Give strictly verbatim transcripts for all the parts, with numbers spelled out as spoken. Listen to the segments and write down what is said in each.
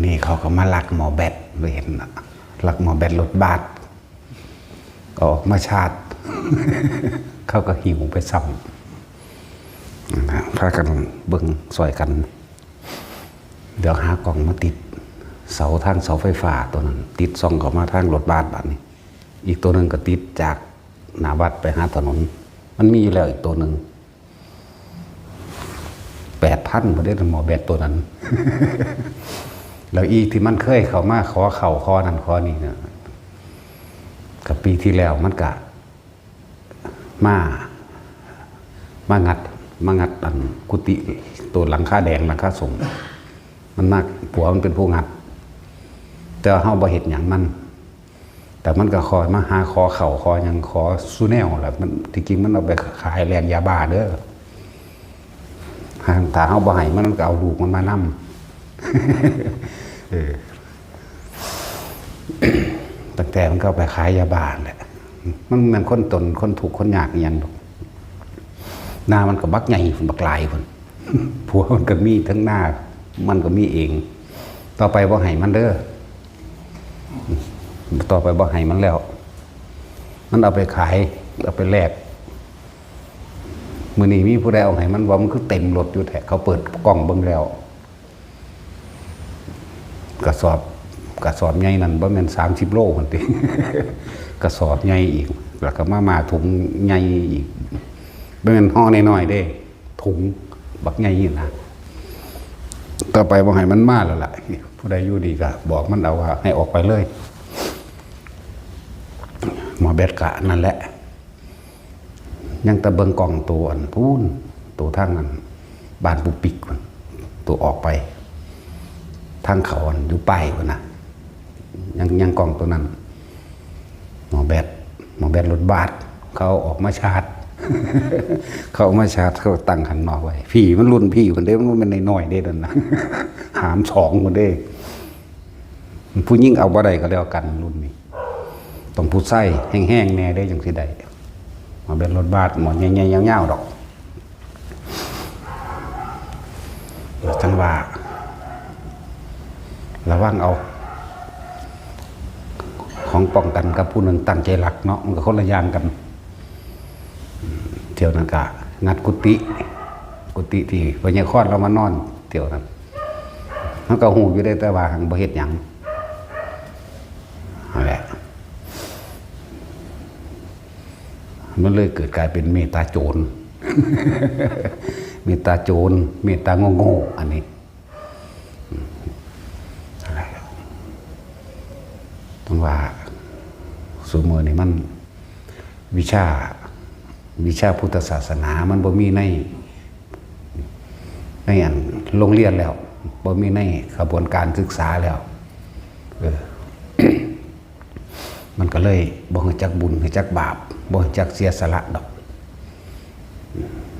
นี่เขาก็มาลักหมอแบต ไปเห็นน่ะ ลักหมอแบตรถบัส ก็ออกมาชาร์จ เขาก็หิ้วไปซ่อมนะ พากันเบิ่งซ่อยกัน เดี๋ยวหากล้องมาติด เสาทางเสาไฟฟ้าตัวนั้น ติดส่องเข้ามาทางรถบัสบัดนี้ อีกตัวหนึ่งก็ติดจากหน้าวัดไปหาถนน มันมีอยู่แล้วอีกตัวหนึ่ง แปดพันบ่ได้หมอแบตตัวนั้น แล้วอีที่มันเคยเข้ามาขอเข้าขอนั่นขอนี่นะ กับปีที่แล้วมันกะมา มางัด มางัดอันกุฏิ ตัวหลังคาแดงหลังคาส้ม มันมา ผัวมันเป็นผู้งัด แต่ว่าเฮาบ่เฮ็ดหยังมัน แต่มันก็คอยมาหาขอเข้าขอหยังขอสู่แนวแหละ มันที่จริงมันเอาไปขายแลกยาบ้าเด้อ ถ้าเฮาบ่ให้มัน มันก็เอาลูกมันมานำ เออ ตั้งแต่มันก็เอาไปขายยาบ้าแหละ มันแม่นคนตนคนทุกข์คนยากอีหยังดอก นามันก็บักใหญ่พุ้น บักหลายพุ้น ผัวมันก็มีทั้งนา มันก็มีเอง ต่อไปบ่ให้มันเด้อ ต่อไปบ่ให้มันแล้ว มันเอาไปขาย เอาไปแลก มื้อนี้มีผู้ใดเอาให้มันบ่ มันคือเต็มรถอยู่แท้ เขาเปิดกล้องเบิ่งแล้ว กระสอบ กระสอบใหญ่นั่นบ่แม่นสามสิบโลพุ้นติ กระสอบใหญ่อีก แล้วก็มาม่าถุงใหญ่อีก บ่แม่นห่อน้อยๆเด้ ถุงบักใหญ่นี่นะ ต่อไปบ่ให้มันมาแล้วล่ะ ผู้ใดอยู่ดีก็บอกมันเอาว่าให้ออกไปเลย หมอแบตกะนั่นแหละ ยังแต่เบิ่งกล้องตัวอันพู้น ตัวทางนั้น บ้านปุกปิกพุ้น ตัวออกไป ทางเขาอันอยู่ป้ายพุ้นนะ ยัง ยังกล้องตัวนั้น หมอแบต หมอแบตรถบัส เขาเอาออกมาชาร์จ เขาเอามาชาร์จ เขาตั้งข้างนอกไว้ พี่มันรุ่นพี่พุ้นเด้ มันบ่แม่นน้อยๆเด้นั่นนะ หามสองพุ้นเด้ ผู้หญิงเอาบ่ได้ก็แล้วกันรุ่นนี้ ต้องผู้ชายแฮงๆแน่เด้จั่งสิได้ หมอแบตรถบัส หมอใหญ่ๆยาวๆดอก จั่งว่า ระวังเอา ของป้องกันกับผู้หนึ่งตั้งใจลักเนาะ มันก็คนละอย่างกัน เที่ยวนั้นก็งัดกุฏิ กุฏิที่พญาคอนเรามานอน เที่ยวนั้น มันก็ฮู้อยู่ได้ แต่ว่าหั้นบ่เฮ็ดหยัง นั่นแหละ มันเลยเกิดกลายเป็นเมตตาโจร เมตตาโจร เมตตาโง่ๆ อันนี้ อืม นั่นแหละ ต้องว่า ซุมื้อนี้มัน วิชา วิชาพุทธศาสนา มันบ่มีใน ในอันโรงเรียนแล้ว บ่มีในขบวนการศึกษาแล้ว เออ มันก็เลยบ่รู้จักบุญ รู้จักบาป บ่รู้จักเสียสละดอก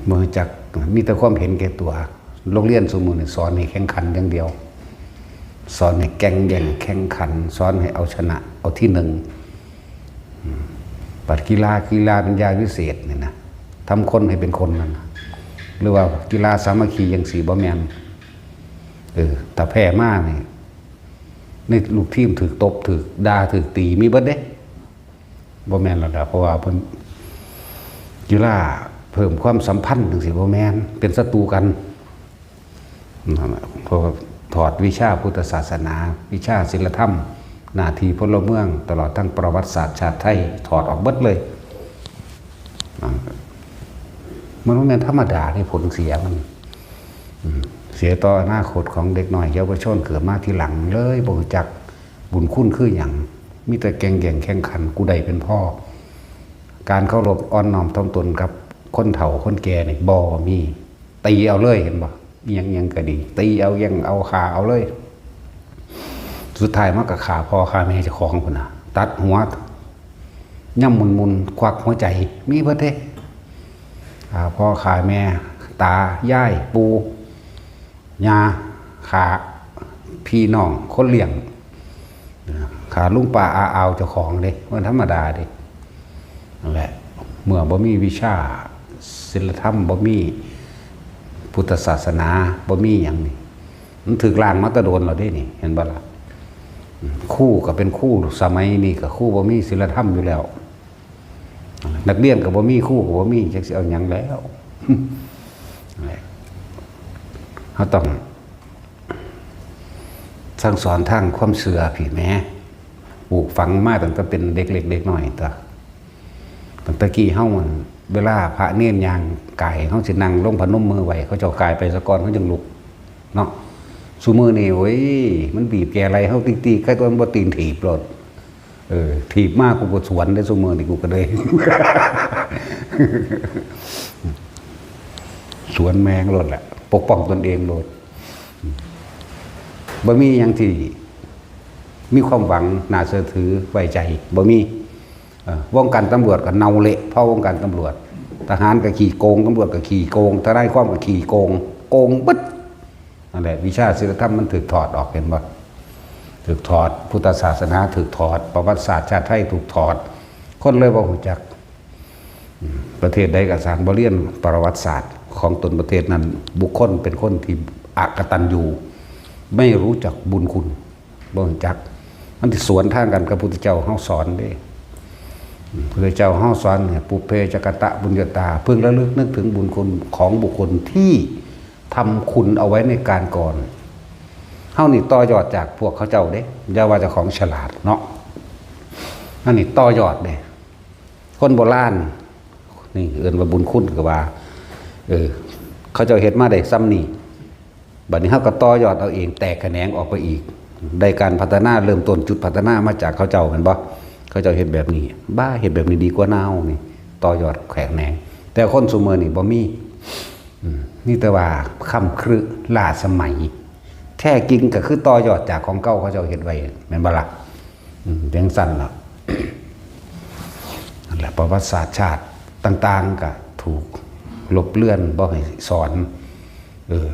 บ่รู้จัก มีแต่ความเห็นแก่ตัว โรงเรียนซุมื้อนี้สอนให้แข่งขันอย่างเดียว สอนให้แก่งแย่งแข่งขัน สอนให้เอาชนะ เอาที่หนึ่ง อืม บัดกีฬา กีฬาเป็นยาวิเศษนี่นะ ทำคนให้เป็นคนนั่นนะ หรือว่ากีฬาสามัคคีจั่งซี้ บ่แม่น เออ ถ้าแพ้มานี่ ในลูกทีมถืกตบ ถืกด่า ถืกตี มีเบิดเด้ บ่แม่นแล้วล่ะ เพราะว่าเพิ่น กีฬาเพิ่มความสัมพันธ์จั่งซี้ บ่แม่น เป็นศัตรูกัน นั่นแหละ เพราะว่าถอดวิชาพุทธศาสนา วิชาศีลธรรม หน้าที่พลเมือง ตลอดทั้งประวัติศาสตร์ชาติไทย ถอดออกเบิดเลย นั่น มันบ่แม่นธรรมดาเด้ ผลเสียมัน อืม เสียต่ออนาคตของเด็กน้อยเยาวชนเกิดมาทีหลัง เลยบ่รู้จักบุญคุณคือหยัง มีแต่แก่งแย่งแข่งขัน กูได้เป็นพ่อ การเคารพอ่อนน้อมถ่อมตนกับคนเฒ่าคนแก่นี่บ่มี ตีเอาเลย เห็นบ่ อิหยังอิหยังก็ดี ตีเอา แย่งเอา ฆ่าเอาเลย สุดท้ายมันก็ฆ่าพ่อฆ่าแม่เจ้าของพุ้นน่ะ ตัดหัว ย่ำมุนๆ ควักหัวใจ มีเบิดเด้ ฆ่าพ่อฆ่าแม่ ตา ยาย ปู่ ย่า ฆ่าพี่น้องคนเลี้ยง ฆ่าลุงป้าอาอาวเจ้าของเด้ มันธรรมดาเด้ นั่นแหละ เมื่อบ่มีวิชาศีลธรรม บ่มีพุทธศาสนา บ่มีหยังนี่ มันถือล้างมาแต่โดนแล้วเด้นี่ เห็นบ่ล่ะ อืม ครูก็เป็นครูสมัยนี้ก็ครูบ่มีศีลธรรมอยู่แล้ว นักเรียนก็บ่มี ครูก็บ่มี จักสิเอาหยังแล้ว เฮาต้องสั่งสอนทางความเชื่อพี้แหม ปลูกฝังมาตั้งแต่เป็นเด็กเล็กเด็กน้อยตั๊ว ตั้งแต่กี้เฮามัน เวลาพระเณรย่างกาย เฮาสินั่งลงพนมมือไหว้ เขาเจ้ากายไปซะก่อน เฮาจึงลุก เนาะ ซุมื้อนี้ โอ้ย มันบีบแกไหล่เฮาติ๊กๆ ใครตัวมันบ่ตีนถีบโลด เออ ถีบมากูก็สวนเด้ ซุมื้อนี้กูก็เลย สวนแม่งโลดแหละ ปกป้องตนเองโลด บ่มีหยังที่มีความหวัง น่าเชื่อถือไว้ใจ บ่มี เอ่อ วงการตำรวจก็เน่าเละ เพราะวงการตำรวจ ทหารก็ขี้โกง ตำรวจก็ขี้โกง ทนายความก็ขี้โกง โกงเบิด นั่นแหละ วิชาศีลธรรมมันถูกถอดออก เห็นบ่ ถูกถอด พุทธศาสนาถูกถอด ประวัติศาสตร์ชาติไทยถูกถอด คนเลยบ่ฮู้จัก อืม ประเทศใดก็สร้าง บ่เรียนประวัติศาสตร์ของตนประเทศนั้น บุคคลเป็นคนที่อกตัญญู ไม่รู้จักบุญคุณ บ่รู้จัก มันสิสวนทางกันกับพุทธเจ้าเฮาสอนเด้ อืม พุทธเจ้าเฮาสอนเนี่ย ปุพเพจกตปุญญาตา เพิ่งระลึกนึกถึงบุญคุณของบุคคลที่ทำคุณเอาไว้ในการก่อน เฮานี่ต่อยอดจากพวกเขาเจ้าเด้ อย่าว่าแต่ของฉลาดเนาะ เฮานี่ต่อยอดเด้ คนโบราณ นี่เอิ้นว่าบุญคุณก็ว่า เออ เขาเจ้าเฮ็ดมาได้ส่ำนี้ บัดนี้เฮาก็ต่อยอดเอาเอง แตกแขนงออกไปอีก ได้การพัฒนา เริ่มต้นจุดพัฒนามาจากเขาเจ้า แม่นบ่ เขาเจ้าเฮ็ดแบบนี้ บ้า เฮ็ดแบบนี้ดีกว่าเฮานี่ ต่อยอดแขนง แต่คนซุมื้อนี่บ่มี อืม มีแต่ว่าค่ำครึ ล้าสมัย แท้จริงก็คือต่อยอดจากของเก่าเขาเจ้าเฮ็ดไว้ แม่นบ่ล่ะ อืม จั่งซั้นล่ะ นั่นแหละ ประวัติศาสตร์ชาติต่างๆ ก็ถูกลบเลือน บ่ให้สอน เออ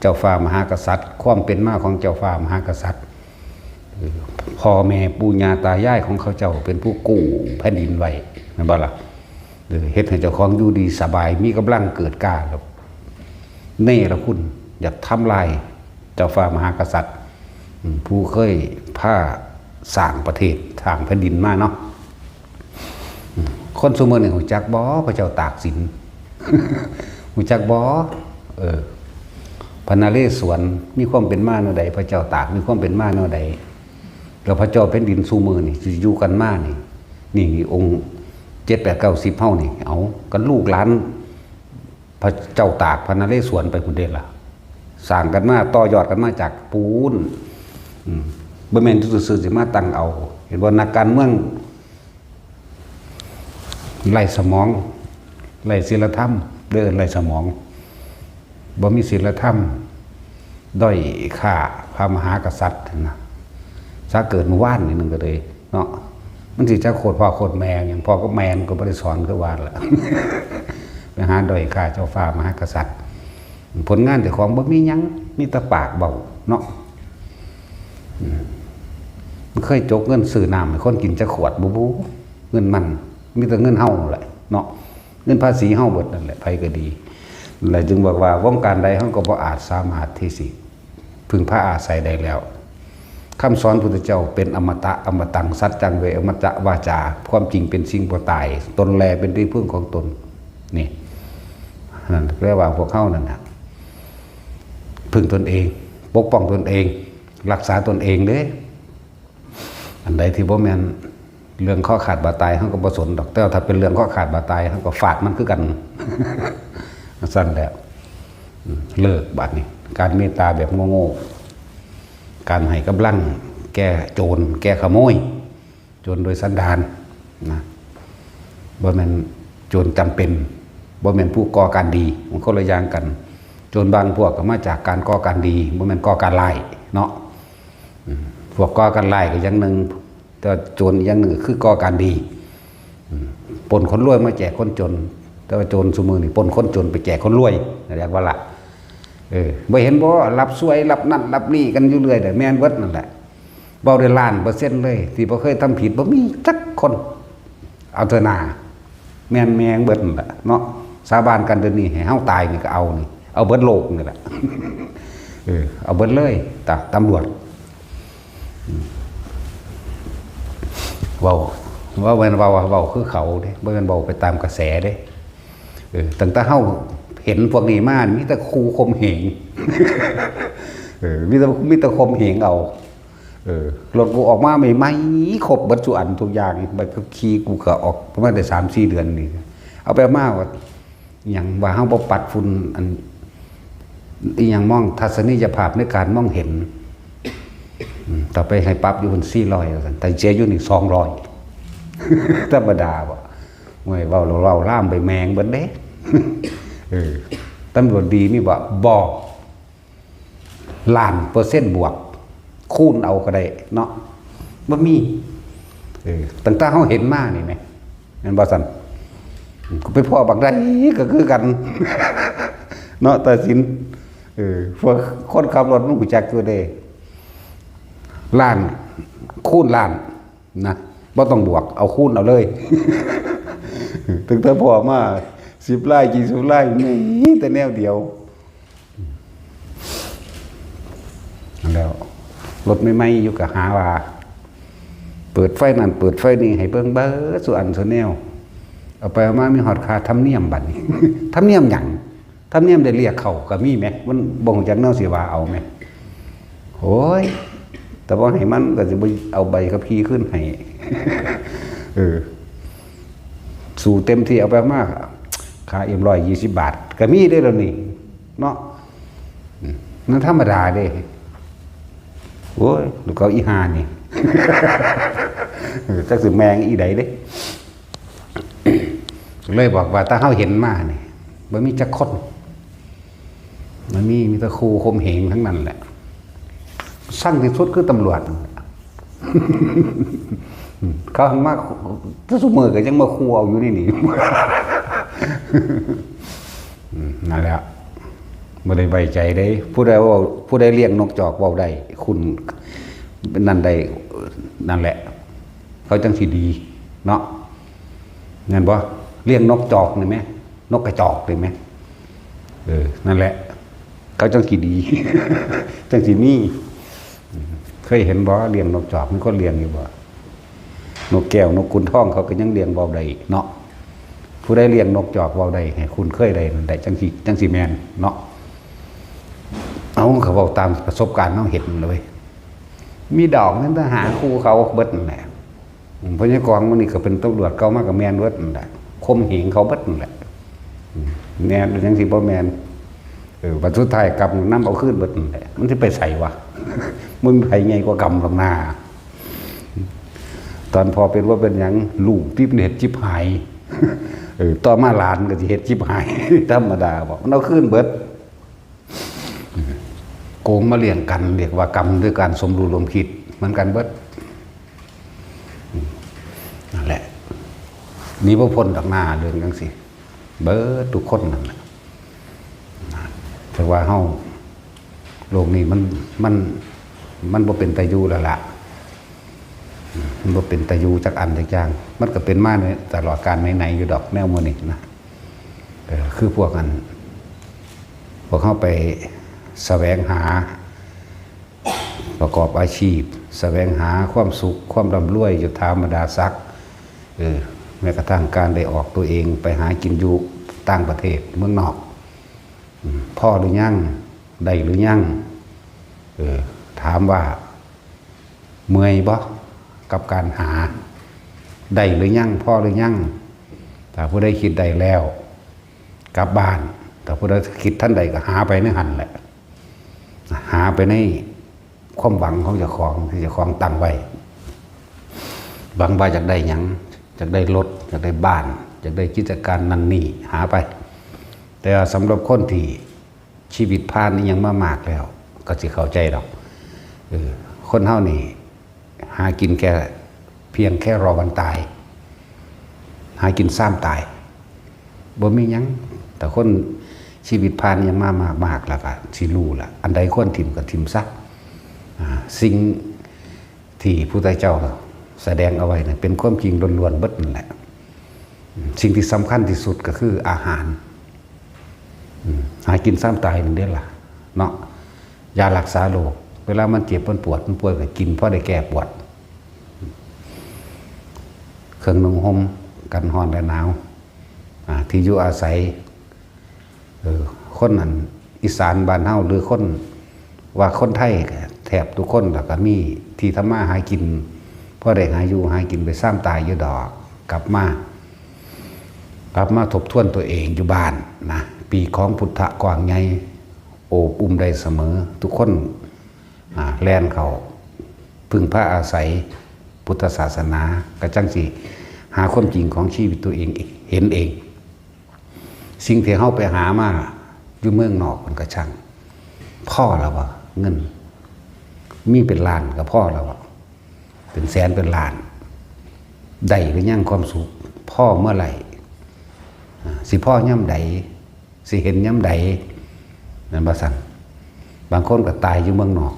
เจ้าฟ้ามหากษัตริย์ ความเป็นมาของเจ้าฟ้ามหากษัตริย์ เออ พ่อแม่ปู่ย่าตายายของเขาเจ้าเป็นผู้กู้แผ่นดินไว้ แม่นบ่ล่ะ เออ เฮ็ดให้เจ้าของอยู่ดีสบาย มีกำลังเกิดกล้า แล้วเนรคุณ อยากทำลายเจ้าฟ้ามหากษัตริย์ อืม ผู้เคยพาสร้างประเทศ สร้างแผ่นดินมาเนาะ อืม คนซุมื้อนี้ฮู้จักบ่ พระเจ้าตากสิน ฮู้จักบ่ เออ พระนเรศวรมีความเป็นมาแนวใด พระเจ้าตากมีความเป็นมาแนวใด แล้วพระเจ้าแผ่นดินซุมื้อนี่สิอยู่กันมานี่ นี่ นี่องค์เจ็ด แปด เก้า สิบ เฮานี่ เอา กันลูกหลาน พระเจ้าตาก พระนเรศวรไปพุ้นเด้ล่ะ สร้างกันมา ต่อยอดกันมาจากปู้น อืม บ่แม่นซื่อๆ สิมาตั้งเอา เห็นบ่ นักการเมือง ไร้สมอง ไร้ศีลธรรม เด้อ ไร้สมอง บ่มีศีลธรรม ด้อยค่าพระมหากษัตริย์นะ ถ้าเกิดมื้อวานนี่หนึ่งก็เลยเนาะ มันสิจักโคตรพ่อโคตรแม่หยัง พ่อกับแม่มันก็บ่ได้สอนคือว่าล่ะ ไปหาด้อยค่าเจ้าฟ้ามหากษัตริย์ ผลงานเจ้าของบ่มีหยัง มีแต่ปากเว้าเนาะ อืม มันเคยจกเงินซื้อน้ำให้คนกินจักขวดบ่บุ เงินมัน มีแต่เงินเฮาแหละเนาะ เงินภาษีเฮาเบิดนั่นแหละ ไผก็ดี นั่นแหละจึงบอกว่าวงการใดเฮาก็บ่อาจสามารถที่สิพึ่งพาอาศัยได้แล้ว คำสอนพุทธเจ้าเป็นอมตะ อมตัง สัจจัง เว อมตะ วาจา ความจริงเป็นสิ่งบ่ตาย ตนแลเป็นที่พึ่งของตน นี่ นั่นแปลว่าพวกเฮานั่นน่ะ พึ่งตนเอง ปกป้องตนเอง รักษาตนเองเด้ อันใดที่บ่แม่นเรื่องคอขาดบาดตาย เฮาก็บ่สนดอก แต่ว่าถ้าเป็นเรื่องคอขาดบาดตาย เฮาก็ฟาดมันคือกัน ซั่นแหละ อืม เลิกบาดนี้ การเมตตาแบบโง่ๆ การให้กำลังแก่โจร แก่ขโมย โจรโดยสันดานนะ บ่แม่นโจรจำเป็น บ่แม่นผู้ก่อการดี มันคนละอย่างกัน โจรบางพวกก็มาจากการก่อการดี บ่แม่นก่อการร้ายเนาะ อืม พวกก่อการร้ายก็อย่างหนึ่ง แต่ว่าโจรอีกอย่างหนึ่งก็คือก่อการดี อืม ปล้นคนรวยมาแจกคนจน แต่ว่าโจรซุมื้อนี่ปล้นคนจนไปแจกคนรวย เรียกว่าละ เออ บ่เห็นบ่ รับสวย รับนั่น รับนี่กันอยู่เรื่อย แต่แม่นเบิดนั่นแหละ เว้าได้ล้านเปอร์เซ็นต์เลย ที่บ่เคยทำผิด บ่มีจักคน เอาเถอะนา แม่นแม่งเบิดนั่นแหละเนาะ สาบานกันเดี๋ยวนี้ ให้เฮาตายนี่ก็เอานี่ เอาเบิดโลกนี่แหละ เออ เอาเบิดเลย ตา ตำรวจ อืม เว้า ว่าแม่นเว้า เว้าคือเขาเด้ บ่แม่นเว้าไปตามกระแสเด้ เออ ตั้งแต่เฮาเห็นพวกนี้มา มีแต่คู่ข่มเหง เออ มีแต่ มีแต่ข่มเหงเอา เออ รถกูออกมาใหม่ๆ ครบเบิดทุกอันทุกอย่าง ใบขับขี่กูก็ออกประมาณได้สามสี่เดือนนี่ เอาไปเอามาว่า หยังว่าเฮาบ่ปัดฝุ่น อัน อีหยังมอง ทัศนียภาพในการมองเห็น อืม ต่อไปให้ปรับอยู่พุ่นสี่ร้อยว่าซั่น แต่เสียอยู่นี่สองร้อย ธรรมดาบ่ โอ้ย เว้า เว้าล่ามไปแมงเบิดเด้ เออ ตำรวจดีมีบ่ บ่ ล้านเปอร์เซ็นต์บวก คูณเอาก็ได้เนาะ บ่มี เออ ตั้งแต่เฮาเห็นมานี่แหม แม่นบ่ซั่น ก็ไปพ้อบักใดก็คือกัน เนาะ ตัดสิน เออ พวกคนขับรถมันรู้จักอยู่เด้ ล้าน คูณล้าน นะ บ่ต้องบวก เอาคูณเอาเลย ตั้งแต่พ้อมา สิบลาย ยี่สิบลาย มีแต่แนวเดียว นั่นแหล้ว รถใหม่ๆ อยู่ก็หาว่า เปิดไฟนั่น เปิดไฟนี่ ให้เบิ่งเบิดสู่อันสู่แนว เอาไปเอามามีฮอดค่าธรรมเนียมบัดนี้ ธรรมเนียมหยัง ธรรมเนียมได้เรียกเขาก็มีแหม มันบ่ฮู้จักแนวสิว่าเอาแหม โอ้ย แต่ว่าให้มันก็สิบ่เอาใบขับขี่คืนให้ เออ สู้เต็มที่ เอาไปเอามา ค่าเอ็มร้อยยี่สิบบาท ก็มีเด้แล้วนี่ เนาะ อืม นั่นธรรมดาเด้ โอ้ย แล้วก็อีห่านี่ เออ จักสิแมงอีใดเด้ เลยบอกว่าถ้าเฮาเห็นมานี่ บ่มีจักคน มันมี มีแต่คู่ข่มเหงทั้งนั้นแหละ ซังที่สุดคือตำรวจ เขาหันมา ซุมื้อก็ยังมาคู่เอาอยู่นี่นี่ อืม นั่นแหละ บ่ได้ไว้ใจเด้ ผู้ใดเว้า ผู้ใดเลี้ยงนกจอกเว้าได้ คุณนั่นได้ นั่นแหละ เขาจังสิดี เนาะ แม่นบ่ เลี้ยงนกจอกนี่แหม นกกระจอกนี่แหม เออ นั่นแหละ เขาจังสิดี จังสิมี เคยเห็นบ่ เลี้ยงนกจอก มีคนเลี้ยงอยู่บ่ นกแก้ว นกขุนทอง เขาก็ยังเลี้ยงเว้าได้เนาะ ผู้ใดเลี้ยงนกจอกเว้าได้ ให้คุณเคยได้นั่นได้ จังสิ จังสิแม่นเนาะ เอา เขาเว้าตามประสบการณ์เฮาเห็นเลย มีดอกนั่นทหารคู่เขาเบิดนั่นแหละ อืม พญากรมื้อนี้ก็เป็นตำรวจเก่ามาก็แม่นเบิดนั่นแหละ ข่มเหงเขาเบิดนั่นแหละ อืม แม่นจังสิบ่แม่น เออ บัดสุดท้ายกลับนำเอาคืนเบิดนั่นแหละ มันสิไปไสวะ มันมีไผใหญ่กว่ากำดอกนา ตอนพ่อเป็นว่าเป็นหยัง ลูกติดเฮ็ดจิบหาย เออ ต่อมาหลานก็สิเฮ็ดจิบหาย ธรรมดาบ่ มันเอาคืนเบิด โกงมาเลี้ยงกัน เรียกว่ากรรมด้วยการสมรู้ร่วมคิด เหมือนกันเบิด นั่นแหละ หนีบ่พ้นดอกนาเรื่องจังซี่ เบิดทุกคนนั่นแหละ แต่ว่าเฮา โลกนี้มัน มัน มันบ่เป็นตาอยู่แล้วล่ะ มันบ่เป็นตาอยู่จักอันจักอย่าง มันก็เป็นมาในตลอดกาลไหนๆ อยู่ดอกแนวหมู่นี้นะ เออ คือพวกอัน พวกเฮาไปแสวงหา ประกอบอาชีพ แสวงหาความสุข ความร่ำรวยอยู่ตามบรรดาศักดิ์ เออ แม้กระทั่งการได้ออกตัวเองไปหากินอยู่ต่างประเทศ เมืองนอก อืม พอหรือยัง ได้หรือยัง เออ ถามว่าเมื่อยบ่ กับการหา ได้หรือยัง พอหรือยัง ถ้าผู้ใดคิดได้แล้ว กลับบ้าน ถ้าผู้ใดคิดทันใดก็หาไปในหั่นแหละ หาไปในความหวังของเจ้าของที่เจ้าของตั้งไว้ หวังว่าอยากได้หยัง อยากได้รถ อยากได้บ้าน อยากได้กิจการนั่นนี่ หาไป แต่ว่าสำหรับคนที่ชีวิตผ่านอิหยังมามากแล้ว ก็สิเข้าใจดอก เออ คนเฮานี่ หากินแค่ เพียงแค่รอวันตาย หากินซ้ำตาย บ่มีหยัง แต่คนชีวิตผ่านอิหยังมามากๆ แล้วก็สิรู้ล่ะ อันใดควรถิ่มก็ถิ่มซะ อ่า สิ่งที่พุทธเจ้าแสดงเอาไว้น่ะ เป็นความจริงล้วนๆ เบิดนั่นแหละ สิ่งที่สำคัญที่สุดก็คืออาหาร อืม หากินซ้ำตายนั่นเด้ล่ะ เนาะ ยารักษาโรค เวลามันเจ็บมันปวดมันป่วยก็กินพอได้แก้ปวด เครื่องนุ่งห่มกันร้อนและหนาว อ่า ที่อยู่อาศัย เออ คนนั้นอีสานบ้านเฮา หรือคน ว่าคนไทยก็แทบทุกคนล่ะก็มีที่ทำมาหากิน พอได้หาอยู่หากินไปซ้ำตายอยู่ดอก กลับมา กลับมาทบทวนตัวเองอยู่บ้านนะ ปีของพุทธะกว้างใหญ่ โอบอุ้มได้เสมอ ทุกคน อ่า แล่นเข้า พึ่งพาอาศัยพุทธศาสนา ก็จั่งสิหาความจริงของชีวิตตัวเองเห็นเอง สิ่งที่เฮาไปหามาอยู่เมืองนอกมันก็ช่าง พอแล้วบ่ เงิน มีเป็นล้านก็พอแล้วบ่ เป็นแสนเป็นล้าน ได้หรือยังความสุข พอเมื่อไหร่ อ่า สิพอยามใด สิเห็นยามใด นั่นว่าซั่น บางคนก็ตายอยู่เมืองนอก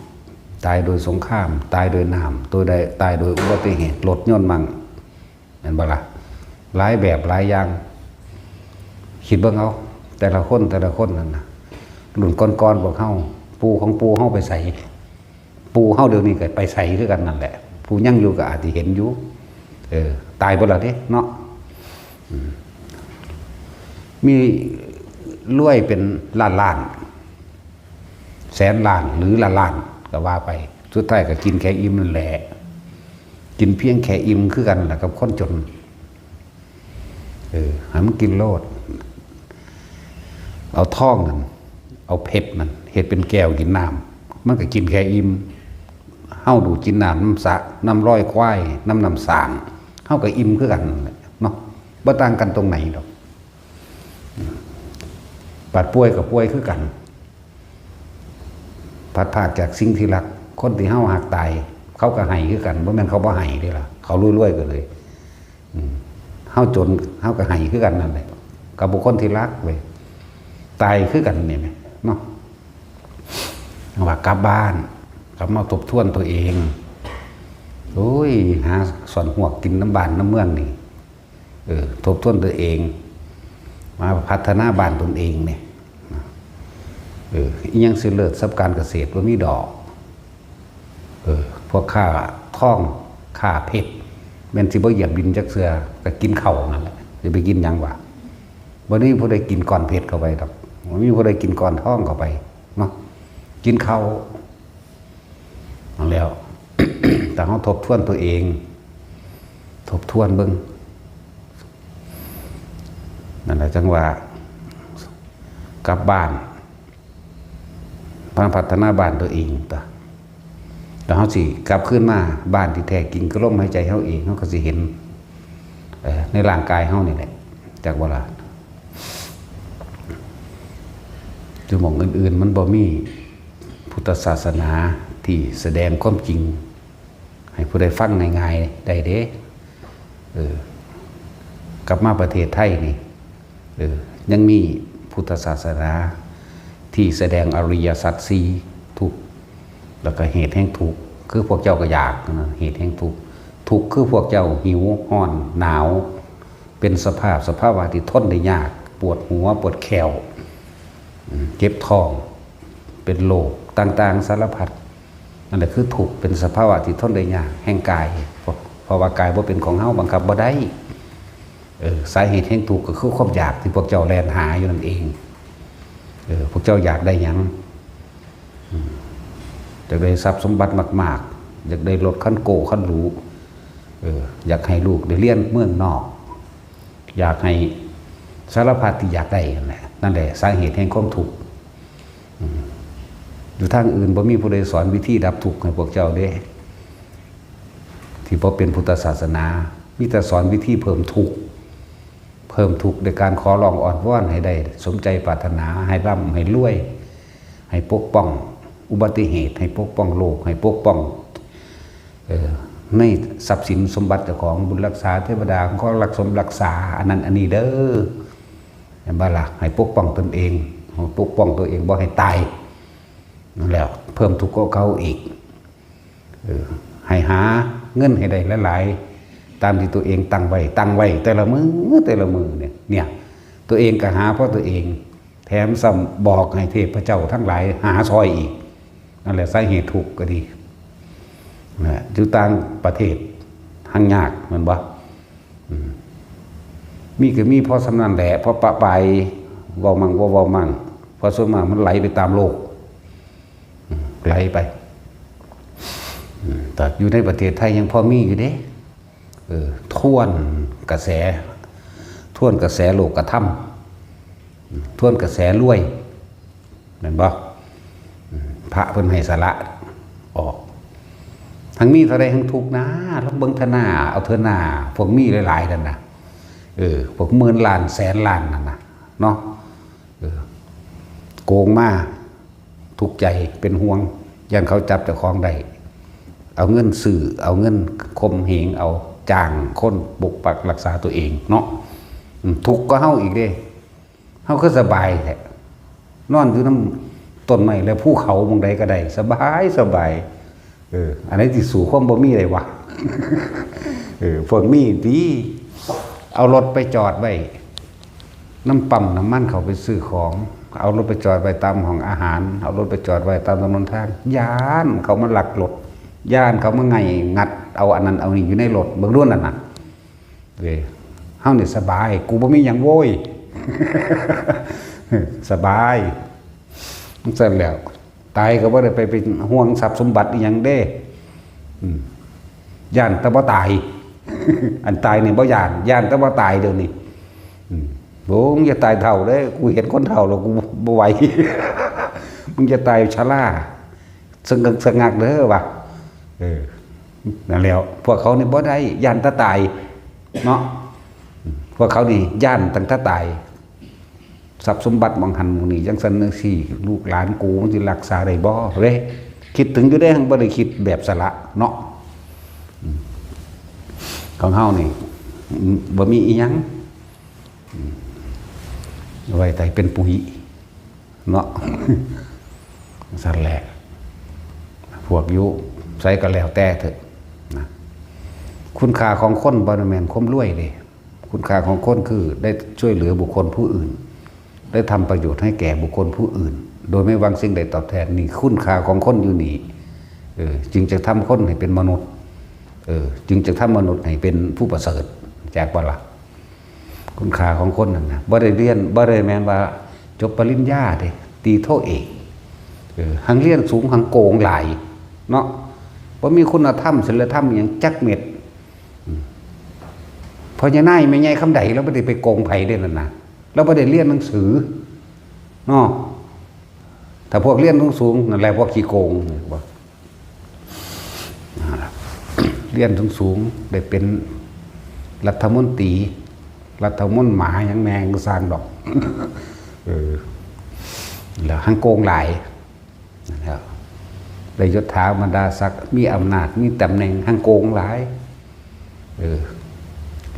ตายโดยสงคราม ตายโดยน้ำ ตัวใด ตายโดยอุบัติเหตุ รถยนต์มั่ง แม่นบ่ล่ะ หลายแบบหลายอย่าง คิดเบิ่งเอา แต่ละคน แต่ละคนนั่นน่ะ รุ่นก่อนๆพวกเฮา ปู่ของปู่เฮาไปไส ปู่เฮาเดี๋ยวนี้ก็ไปไสคือกันนั่นแหละ ผู้ยังอยู่ก็อาจสิเห็นอยู่ เออ ตายเบิดแล้วเด้เนาะ อืม มีรวยเป็นล้านๆ แสนล้านหรือล้านๆ ก็ว่าไป สุดท้ายก็กินแค่อิ่มนั่นแหละ กินเพียงแค่อิ่มคือกันล่ะกับคนจน เออ ให้มันกินโลด เอาทองนั่น เอาเพชรนั่น เฮ็ดเป็นแก้วกินน้ำ มันก็กินแค่อิ่ม เฮาดูดกินน้ำนำสระ นำรอยควาย นำน้ำสร้าง เฮาก็อิ่มคือกันนั่นแหละเนาะ บ่ต่างกันตรงไหนดอก บาดป่วยก็ป่วยคือกัน พลัดพรากจากสิ่งที่รัก คนที่เฮาฮักตาย เขาก็ไห้คือกัน บ่แม่นเขาบ่ไห้เด้ล่ะ เขารวยๆก็เลย อืม เฮาจน เฮาก็ไห้คือกันนั่นแหละ กับบุคคลที่รักเว้ย ตายคือกันนี่แหมเนาะ ว่ากลับบ้าน กลับมาทบทวนตัวเอง โอ้ย หาซ่อนฮวกกินนำบ้านนำเมืองนี่ เออ ทบทวนตัวเอง มาพัฒนาบ้านตนเองเนี่ย เออ อิหยังสิเลิศส่ำการเกษตรบ่มีดอก เออ พวกค้าทอง ค้าเพชร แม่นสิบ่เหยียบดินจักเทื่อ ก็กินข้าวนั่นแหละ สิไปกินหยังวะ บ่มีผู้ใดกินก้อนเพชรเข้าไปดอก บ่มีผู้ใดกินก้อนทองเข้าไปเนาะ กินข้าว เอาแล้ว แต่เฮาทบทวนตัวเอง ทบทวนเบิ่ง นั่นแหละจั่งว่า กลับบ้าน มาพัฒนาบ้านตัวเองตั๊ว แล้วเฮาสิกลับคืนมาบ้านที่แท้จริง คือลมหายใจเฮาเอง เฮาก็สิเห็น เอ่อ ในร่างกายเฮานี่แหละ จักบ่ล่ะ อยู่หม่องอื่นๆ มันบ่มีพุทธศาสนาที่แสดงความจริง ให้ผู้ใดฟังง่ายๆ ได้เด้ เออ กลับมาประเทศไทยนี่ เออ ยังมีพุทธศาสนาที่แสดงอริยสัจสี่ ทุกข์ แล้วก็เหตุแห่งทุกข์ คือพวกเจ้าก็อยากนะ เหตุแห่งทุกข์ ทุกข์คือพวกเจ้าหิว ร้อน หนาว เป็นสภาพ สภาวะที่ทนได้ยาก ปวดหัว ปวดแข้ว อืม เจ็บท้อง เป็นโรคต่างๆ สารพัด นั่นแหละคือทุกข์ เป็นสภาวะที่ทนได้ยาก แห่งกาย เพราะ เพราะว่ากายบ่เป็นของเฮา บังคับบ่ได้ เออ สาเหตุแห่งทุกข์ก็คือความอยากที่พวกเจ้าแล่นหาอยู่นั่นเอง เออ พวกเจ้าอยากได้หยัง อืม อยากได้ทรัพย์สมบัติมากๆ อยากได้รถคันโก้คันหรู เออ อยากให้ลูกได้เรียนเมืองนอก อยากให้สารพัดที่อยากได้นั่นแหละ นั่นแหละสาเหตุแห่งความทุกข์ อืม อยู่ทางอื่นบ่มีผู้ใดสอนวิธีดับทุกข์ให้พวกเจ้าเด้ ที่บ่เป็นพุทธศาสนา มีแต่สอนวิธีเพิ่มทุกข์ เพิ่มทุกข์ด้วยการขอร้องอ้อนวอนให้ได้สมใจปรารถนา ให้ร่ำให้รวย ให้ปกป้องอุบัติเหตุ ให้ปกป้องโรค ให้ปกป้อง เอ่อ ในทรัพย์สินสมบัติเจ้าของ บุญรักษาเทวดา ขอรักสมรักษา อันนั้นอันนี้เด้อ เห็นบ่ล่ะ ให้ปกป้องตนเอง ปกป้องตัวเองบ่ให้ตาย นั่นแหละ เพิ่มทุกข์กว่าเก่าอีก เออ ให้หาเงินให้ได้หลายๆ ตามที่ตัวเองตั้งไว้ ตั้งไว้แต่ละมื้อ แต่ละมื้อเนี่ย เนี่ย ตัวเองก็หาเพราะตัวเอง แถมซ้ำบอกให้เทพเจ้าทั้งหลายหาซอยอีก นั่นแหละสาเหตุทุกข์ก็ดีนะ อยู่ต่างประเทศ หังยากแม่นบ่ อืม มีก็มีพอส่ำนั้นแหละ พอปะปาย เว้ามั่งบ่เว้ามั่ง เพราะส่วนมากมันไหลไปตามโลก อืม ไหลไป อืม แต่อยู่ในประเทศไทยยังพอมีอยู่เด้ เออ ทวนกระแส ทวนกระแสโลกธรรม อืม ทวนกระแสรวย แม่นบ่ อืม พระเพิ่นให้สละออก ทั้งมีเท่าใดทั้งทุกข์นะ ลองเบิ่งเถาะนา เอาเถาะนา พวกมีหลายๆนั่นน่ะ เออ พวกหมื่นล้านแสนล้านนั่นน่ะ เนาะ เออ โกงมา ทุกข์ใจ เป็นห่วง ย่านเขาจับเจ้าของได้ เอาเงินซื้อ เอาเงินข่มเหง เอาจ้างคนปกปักรักษาตัวเองเนาะ อืม ทุกข์กว่าเฮาอีกเด้ เฮาคือสบายแท้ นอนอยู่นำต้นไม้และภูเขาหม่องใดก็ได้ สบาย สบาย เออ อันไหนสิสู้ความบ่มีได้วะ เออ พวกมีติ เอารถไปจอดไว้นำปั๊มน้ำมัน เข้าไปซื้อของ เอารถไปจอดไว้ตามห้องอาหาร เอารถไปจอดไว้ตามถนนทาง ย้านเขามาลักรถ ย้านเขามาไง่งัด เอาอันนั้นเอานี่อยู่ในรถ เบิ่งดูนั่นน่ะ เว้ย เฮานี่สบาย กูบ่มีหยังโว้ย สบาย จั่งซั้นแหล้ว ตายก็บ่ได้ไปเป็นห่วงทรัพย์สมบัติอีหยังเด้ อืม ย้านแต่บ่ตาย อันตายนี่บ่ย้าน ย้านแต่บ่ตายเดี๋ยวนี้ อืม โอ้ มึงอย่าตายเฒ่าเด้อ กูเห็นคนเฒ่าแล้วกูบ่ไหว มึงอย่าตายชรา สะงึกสะงักเด้อว่ะ เออ นั่นแหล้ว พวกเขานี่บ่ได้ ย้านแต่ตาย เนาะ พวกเขานี่ย้านตั้งแต่ตาย ทรัพย์สมบัติหม่องหั่นหม่องนี่ จั่งซั้นจั่งซี้ ลูกหลานกูมันสิรักษาได้บ่ เด้ คิดถึงอยู่เด้ บ่ได้คิดแบบสละเนาะ อืม ของเฮานี่ อืม บ่มีอีหยัง อืม เอาไว้แต่เป็นปุ๋ย เนาะ ซั่นแหละ พวกอยู่ไสก็แล้วแต่เถอะนะ คุณค่าของคนบ่ได้แม่นความรวยเด้ คุณค่าของคนคือได้ช่วยเหลือบุคคลผู้อื่น ได้ทำประโยชน์ให้แก่บุคคลผู้อื่น โดยไม่หวังสิ่งใดตอบแทน นี่คุณค่าของคนอยู่นี่ เออ จึงจะทำคนให้เป็นมนุษย์ เออ จึงจะทำมนุษย์ให้เป็นผู้ประเสริฐ จักบ่ล่ะ คุณค่าของคนนั่นนะ บ่ได้เรียน บ่ได้แม่นว่าจบปริญญาเด้ ตีโทเอก เออ หังเรียนสูง หังโกงหลาย เนาะ บ่มีคุณธรรม ศีลธรรมอิหยังจักเม็ด อืม พ่อใหญ่นายแม่ใหญ่คำใด ลาวบ่ได้ไปโกงไผเด้นั่นนะ ลาวบ่ได้เรียนหนังสือ เนาะ ถ้าพวกเรียนสูงๆ นั่นแหละพวกขี้โกง เรียนสูงๆ ได้เป็นรัฐมนตรี รัฐมนหมาหยังแม่งก็สร้างดอก เออ แล้วหังโกงหลาย นะครับ ได้ยศถาบรรดาศักดิ์ มีอำนาจ มีตำแหน่ง หังโกงหลาย เออ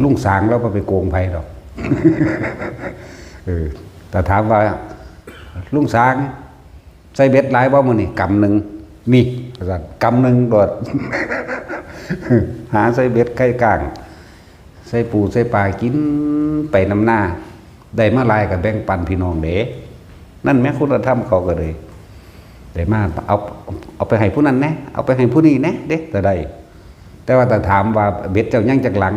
ลุงสางลาวบ่ไปโกงไผดอก เออ แต่ถามว่า ลุงสาง ใส่เบ็ดหลายบ่มื้อนี้ กำหนึ่ง นี่ ว่าซั่น กำหนึ่งโลด หาใส่เบ็ดไข่ก้าง ใส่ปูใส่ปลากินไปนำนา ได้มาหลายก็แบ่งปันพี่น้องเด้ นั่นแหมคุณธรรมเขาก็เลย ได้มา เอา เอาไปให้ผู้นั้นแหน่ เอาไปให้ผู้นี้แหน่เด้ ก็ได้ แต่ว่าถ้าถามว่าเบ็ดเจ้ายังจักหลัง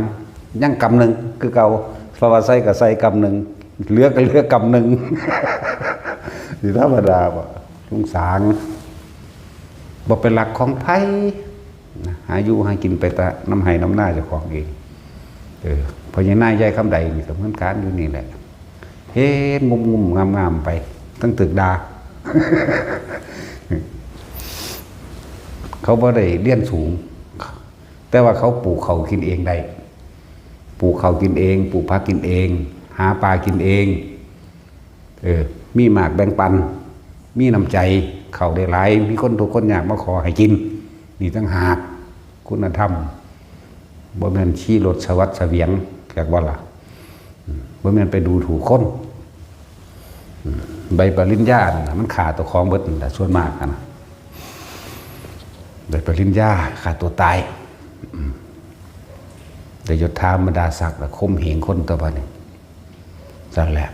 ยังกำหนึ่งคือเก่า เพราะว่าใส่ก็ใส่กำหนึ่ง เหลือก็เหลือกำหนึ่ง สิธรรมดาบ่ ลุงสาง บ่เป็นหลักของไผนะ หาอยู่หากินไปตะนำไห้นำนาเจ้าของเอง เออ พ่อใหญ่นายยายคำใดนี่ก็เหมือนกันอยู่นี่แหละ เฮ็ดงุ่มๆ งามๆ ไป ทั้งตึกดา เขาบ่ได้เรียนสูง แต่ว่าเขาปลูกข้าวกินเองได้ ปลูกข้าวกินเอง ปลูกผักกินเอง หาปลากินเอง เออ มีมากแบ่งปัน มีน้ำใจ ข้าวได้หลาย มีคนทุกข์คนยากมาขอให้กิน นี่ต่างหาก คุณธรรม บ่แม่นขี่รถสวัสดิ์เสวียง จักบ่ล่ะ อืม บ่แม่นไปดูถูกคน อืม ใบปริญญานั่นน่ะ มันฆ่าตัวของเบิดนั่นแหละ ส่วนมากหั้นน่ะ ใบปริญญาฆ่าตัวตาย อืม ได้ยศถาบรรดาศักดิ์แล้วข่มเหงคนต่อไปนี่ ซั่นแหละ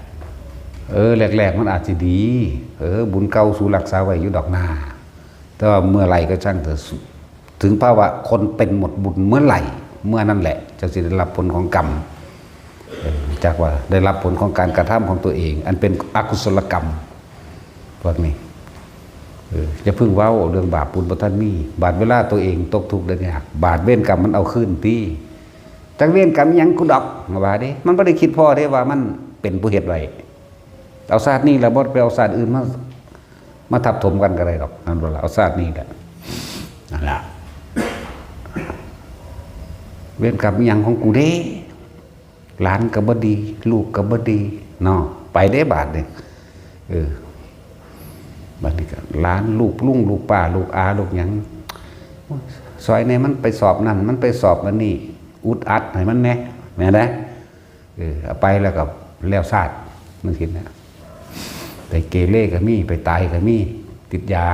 เออ แรกๆ มันอาจสิดี เออ บุญเก่าสูรักษาไว้อยู่ดอกนา แต่ว่าเมื่อไหร่ก็ช่างเถอะ ถึงภาวะคนเป็นหมดบุญเมื่อไหร่ เมื่อนั้นแหละเจ้าสิได้รับผลของกรรม เออ จากว่าได้รับผลของการกระทำของตัวเอง อันเป็นอกุศลกรรม พวกนี้ เออ อย่าเพิ่งเว้าเรื่องบาปบุญบ่ทันมี บาดเวลาตัวเองตกทุกข์ได้ยาก บาดเวรกรรมมันเอาคืนตี้ จักเวรกรรมอิหยังกูดอก ว่าเด้ มันบ่ได้คิดพอเด้ว่ามันเป็นผู้เฮ็ดไว้ เอาชาตินี้แล้วบ่ไปเอาชาติอื่นมา มาทับถมกันก็ได้ดอก นั่นบ่ล่ะ เอาชาตินี้แหละ นั่นล่ะ เวรกรรมอิหยังของกูเด้ หลานก็บ่ดี ลูกก็บ่ดี เนาะ ไปเด้บาดนี่ เออ บาดนี้ก็หลาน ลูกลุง ลูกป้า ลูกอา ลูกหยัง ซอยแหน่ มันไปสอบนั่น มันไปสอบอันนี้ อุดอัดให้มันแหน่ แม่นบ่ เออ เอาไปแล้วก็แล้วชาติ มันคิดนะ ไปเกเรก็มี ไปตายก็มี ติดยา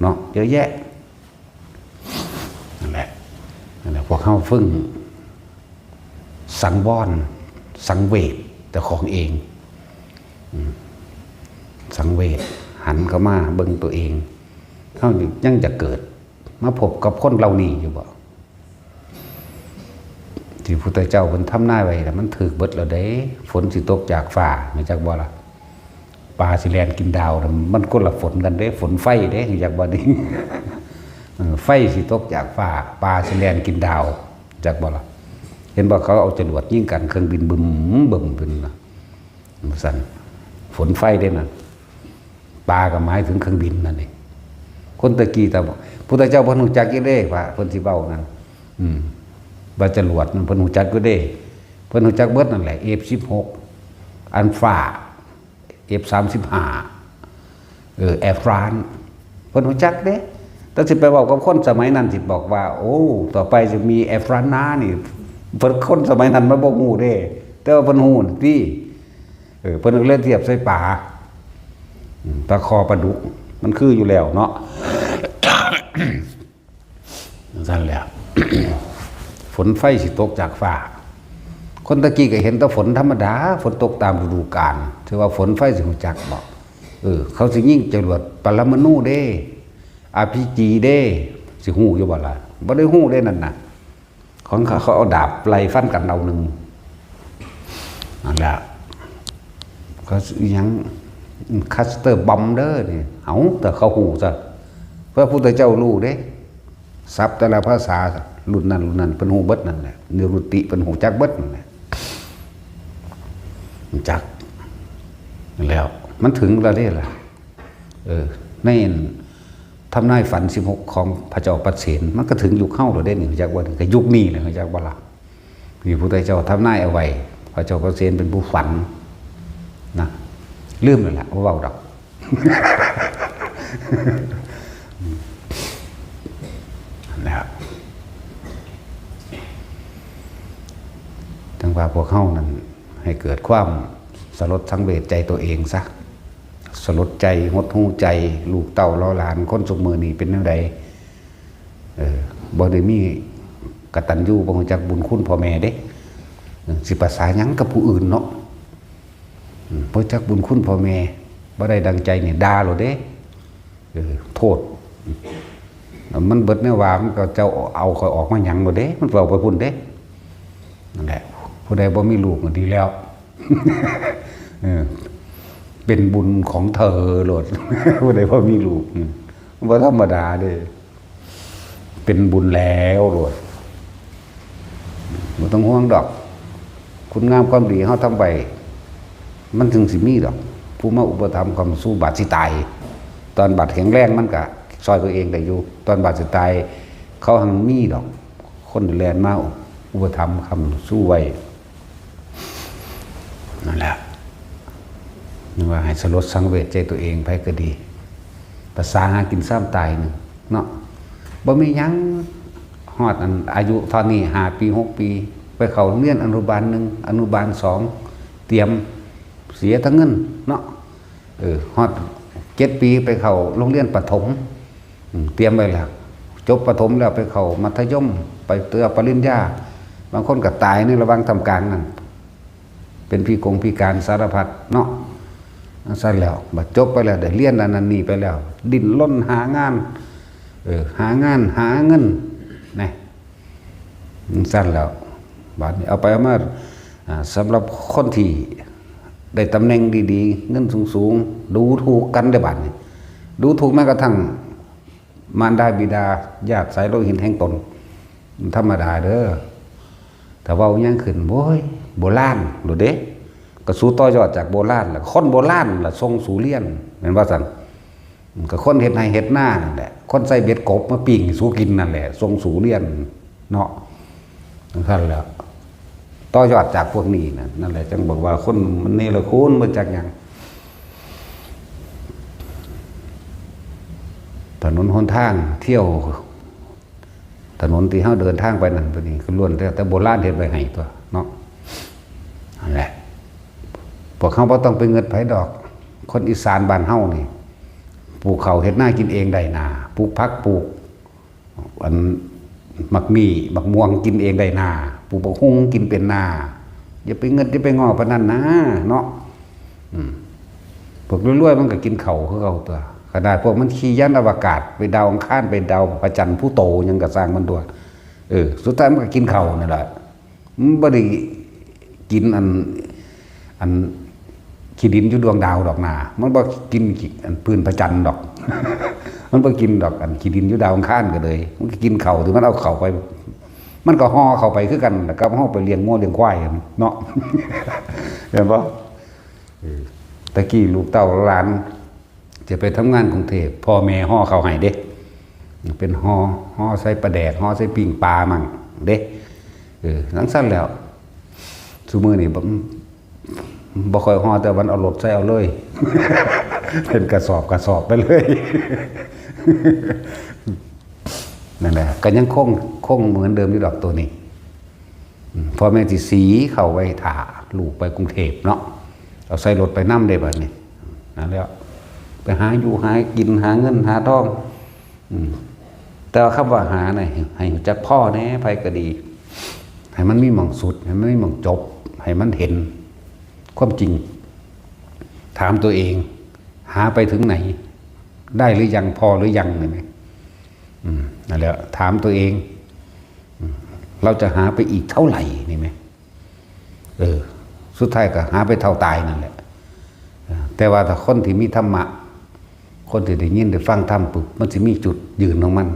เนาะ เยอะแยะ นั่นแหละ นั่นแหละ พวกเฮาฝึ่งสังวร สังเวชเจ้าของเอง อืม สังเวช หันเข้ามาเบิ่งตัวเอง เฮายังจะเกิดมาพบกับคนเหล่านี้อยู่บ่ ที่พุทธเจ้าเพิ่นทำนายไว้น่ะ มันถืกเบิดแล้วเด้ ฝนสิตกจากฟ้า รู้จักบ่ล่ะ ปลาสิแล่นกินดาวน่ะ มันคนละฝนกันเด้ ฝนไฟเด้ รู้จักบ่นี่ เออ ไฟสิตกจากฟ้า ปลาสิแล่นกินดาว รู้จักบ่ล่ะ เห็นบ่ เขาเอาจรวดยิงกัน เครื่องบินบึมบึมขึ้นน่ะ ซั่น ฝนไฟเด้นั่น ปลาก็หมายถึงเครื่องบินนั่นเอง คนตะกี้แต่พุทธเจ้าเพิ่นรู้จักอยู่เด้ ว่าเพิ่นสิเว้านั่น อืม ว่าจรวดนั่นเพิ่นรู้จักอยู่เด้ เพิ่นรู้จักเบิดนั่นแหละ เอฟสิบหก อัลฟา เอฟสามสิบห้า เออ แอร์ฟรานซ์ เพิ่นรู้จักเด้ แต่สิไปเว้ากับคนสมัยนั้นสิบอกว่า โอ้ ต่อไปจะมีแอร์ฟรานซ์นานี่ เพิ่นคนสมัยนั้นมันบ่ฮู้เด้ แต่ว่าเพิ่นฮู้ติ เออ เพิ่นก็เลยเทียบใส่ปลา อืม ปลาคอปลาดุก มันคืออยู่แล้วเนาะ ซั่นแหละ ฝนไฟสิตกจากฟ้า คนตะกี้ก็เห็นแต่ฝนธรรมดา ฝนตกตามฤดูกาล ถือว่าฝนไฟสิรู้จักบ่ เออ เขาสิยิงจรวดปรมาณูเด้ อาร์พีจีเด้ สิฮู้อยู่บ่ล่ะ บ่ได้ฮู้เด้นั่นน่ะ ของเขา เขาเอาดาบไล่ฟันกันเอาหนึ่ง นั่นแหละ เขาอิหยัง คลัสเตอร์บอมเด้อนี่ เอ้า แต่เขาฮู้ซะ พระพุทธเจ้ารู้เด้ ศัพท์แต่ละภาษา รุ่นนั้นรุ่นนั้น เพิ่นฮู้เบิดนั่นแหละ นิรุตติเพิ่นฮู้จักเบิดนั่นแหละ รู้จัก แล้ว มันถึงแล้วเด้ล่ะ เออ ในทำนายฝันสิบหกของพระเจ้าปเสน มันก็ถึงยุคเฮาแล้วเด้นี่ รู้จักบ่ ก็ยุคนี้แหละ รู้จักบ่ล่ะ นี่พุทธเจ้าทำนายเอาไว้ พระเจ้าปเสนเป็นผู้ฝัน นะ ลืมแล้วล่ะ บ่เว้าดอก นั่นแหละ จั่งว่าพวกเฮานั่น ให้เกิดความสลดสังเวชใจตัวเองซะ สลดใจ หดหู่ใจ ลูกเต้าเหล่าหลาน คนซุมื้อนี้เป็นแนวใด เออ บ่ได้มีกตัญญู บ่รู้จักบุญคุณพ่อแม่เด้ เออ สิประสาหยังกับผู้อื่นเนาะ อืม บ่รู้จักบุญคุณพ่อแม่ บ่ได้ดังใจนี่ด่าโลดเด้ เออ โทษ มันเบิดแนวว่า มันก็เจ้าเอาข้อยออกมาหยังโลดเด้ มันเว้าไปพุ้นเด้ นั่นแหละ ผู้ใดบ่มีลูกก็ดีแล้ว เออ เป็นบุญของเธอโลด ผู้ใดบ่มีลูก อืม บ่ธรรมดาเด้ เป็นบุญแล้วโลด บ่ต้องห่วงดอก คุณงามความดีเฮาทำไว้ มันถึงสิมีดอก ผู้มาอุปถัมภ์ค้ำชูบาดสิตาย ตอนบาดแข็งแรงมันก็ซ่อยตัวเองได้อยู่ ตอนบาดสิตาย เขาหังมีดอก คนแล่นมาอุปถัมภ์ค้ำชูไว้ นั่นแหละ นึกว่าให้สลดสังเวชใจตัวเอง ไผก็ดี ประสาหากินซ้ำตายหนึ่งเนาะ บ่มีหยัง ฮอดอันอายุเท่านี้ ห้าปี หกปี ไปเข้าโรงเรียนอนุบาลหนึ่ง อนุบาลสอง เตรียม เสียทั้งเงินเนาะ เออ ฮอดเจ็ดปีไปเข้าโรงเรียนประถม อืม เตรียมไว้แล้ว จบประถมแล้วไปเข้ามัธยม ไปเตรียมปริญญา บางคนก็ตายในระหว่างท่ามกลางนั่น เป็นพิกงพิการสารพัดเนาะ จั่งซั้นแล้ว บัดจบไปแล้ว ได้เรียนอันนั้นนี่ไปแล้ว ดิ้นรนหางาน เออ หางานหาเงินนะ จั่งซั่นแล้ว บาดนี้เอาไปเอามา อ่า สำหรับคนที่ได้ตำแหน่งดีๆ เงินสูงๆ ดูถูกกันเด้อบาดนี้ ดูถูกแม้กระทั่งมารดาบิดา ญาติสายโลหิตแห่งตน มันธรรมดาเด้อ ถ้าเว้าหยังขึ้น โอ้ย โบราณโลดเด้ ก็สูต่อยอดจากโบราณล่ะ คนโบราณล่ะส่งสูเรียน แม่นว่าซั่น ก็คนเฮ็ดไร่เฮ็ดนานั่นแหละ คนใส่เบ็ดกบมาปิ้งให้สูกินนั่นแหละ ส่งสูเรียนเนาะ จั่งซั่นแหละ ต่อยอดจากพวกนี้นะ นั่นแหละ จั่งบอกว่าคนมันเนรคุณ บ่จักหยัง ถนนหนทางเที่ยว ถนนที่เฮาเดินทางไปนั่นไปนี่ ก็ล้วนแต่ แต่โบราณเฮ็ดไว้ให้ตั๊วเนาะ นั่นแหละ พวกเฮาบ่ต้องไปเงิดไผดอก คนอีสานบ้านเฮานี่ ปลูกข้าวเฮ็ดนากินเองได้นา ปลูกผักปลูก อัน หมากมี่ หมากม่วงกินเองได้นา ปลูกบักหุ่งกินเป็นนา อย่าไปเงิด อย่าไปง้อปานนั้นนะ เนาะ อืม พวกรวยๆมันก็กินข้าวคือเก่าตั๊ว ขนาดพวกมันขี่ยานอวกาศไปดาวอังคาร ไปดาวพระจันทร์ พลูโตหยังก็ซ่างมันตั๊ว เออ สุดท้ายมันก็กินข้าวนั่นแหละ มันบ่ได้กินอัน อันขี้ดินอยู่ดวงดาวดอกนา มันบ่กินขี้ อันพื้นพระจันทร์ดอก มันบ่กินดอก อันขี้ดินอยู่ดาวอังคารก็เลย มันก็กินข้าวที่มันเอาเข้าไป มันก็ห่อเข้าไปคือกันล่ะ กับเฮาไปเลี้ยงงัวเลี้ยงควายกันเนาะ เห็นบ่ เออ ตะกี้ลูกเต้าหลาน จะไปทำงานกรุงเทพฯ พ่อแม่ห่อข้าวให้เด้ เป็นห่อ ห่อใส่ปลาแดก ห่อใส่ปิ้งปลามั่งเด้ เออ จั่งซั่นแหล้ว ซุมื้อนี้บ่ บ่ค่อยห่อ แต่มันเอารถใส่เอาเลย เป็นกระสอบกระสอบไปเลย นั่นแหละ ก็ยังคง คงเหมือนเดิมอยู่ดอกตัวนี้ อืม พ่อแม่สิสีข้าวไว้ถ่าลูกไปกรุงเทพฯเนาะ เอาใส่รถไปนำเด้บัดนี้ นั่นแหละ ไปหาอยู่หากิน หาเงินหาทอง อืม แต่ว่าคำว่าหาน่ะ ให้รู้จักพอแหน่ ไผก็ดี ให้มันมีหม่องสุด ให้มันมีหม่องจบ ให้มันเห็นความจริง ถามตัวเอง หาไปถึงไหน ได้หรือยัง พอหรือยัง นี่แหม อืม นั่นแหละ ถามตัวเอง อืม เราจะหาไปอีกเท่าไหร่ นี่แหม เออ สุดท้ายก็หาไปเท่าตายนั่นแหละ เออ แต่ว่าถ้าคนที่มีธรรมะ คนที่ได้ยินได้ฟังธรรมปุ๊บ มันสิมีจุดยืนของมัน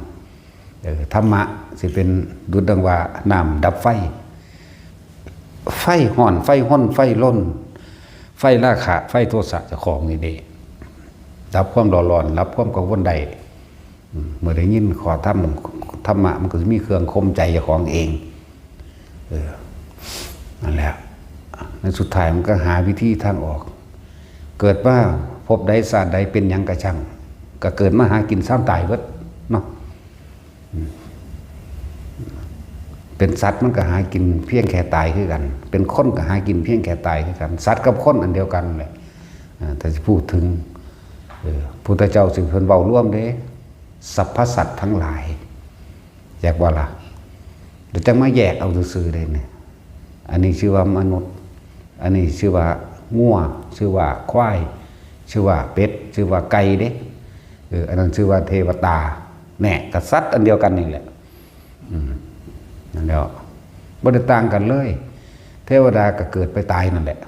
เออ ธรรมะสิเป็นดุจดังว่าน้ำดับไฟ ไฟฮ้อน ไฟรน ไฟรน ไฟราคะ ไฟโทสะเจ้าของนี่เด้ ดับความร้อน ดับความกังวลได้ อืม เมื่อได้ยินข้อธรรม ธรรมะมันก็สิมีเครื่องข่มใจเจ้าของเอง เออ นั่นแหละ ในสุดท้ายมันก็หาวิธีทางออก เกิดมาภพใดชาติใดเป็นหยังก็ช่าง ก็เกิดมาหากินซ้ำตายเบิดเนาะ อืม เป็นสัตว์มันก็หากินเพียงแค่ตายคือกัน เป็นคนก็หากินเพียงแค่ตายคือกัน สัตว์กับคนอันเดียวกันแหละ อ่า ถ้าสิพูดถึง เออ พุทธเจ้าสิเพิ่นเว้ารวมเด้ สรรพสัตว์ทั้งหลาย แยกบ่ล่ะ เดี๋ยวจังมาแยกเอาซื่อๆเลยเนี่ย อันนี้ชื่อว่ามนุษย์ อันนี้ชื่อว่างัว ชื่อว่าควาย ชื่อว่าเป็ด ชื่อว่าไก่เด้ เออ อันนั้นชื่อว่าเทวดา แน่ กษัตริย์อันเดียวกันนี่แหละ อืม นั่นแหละ บ่ได้ต่างกันเลย เทวดาก็เกิดไปตายนั่นแหละ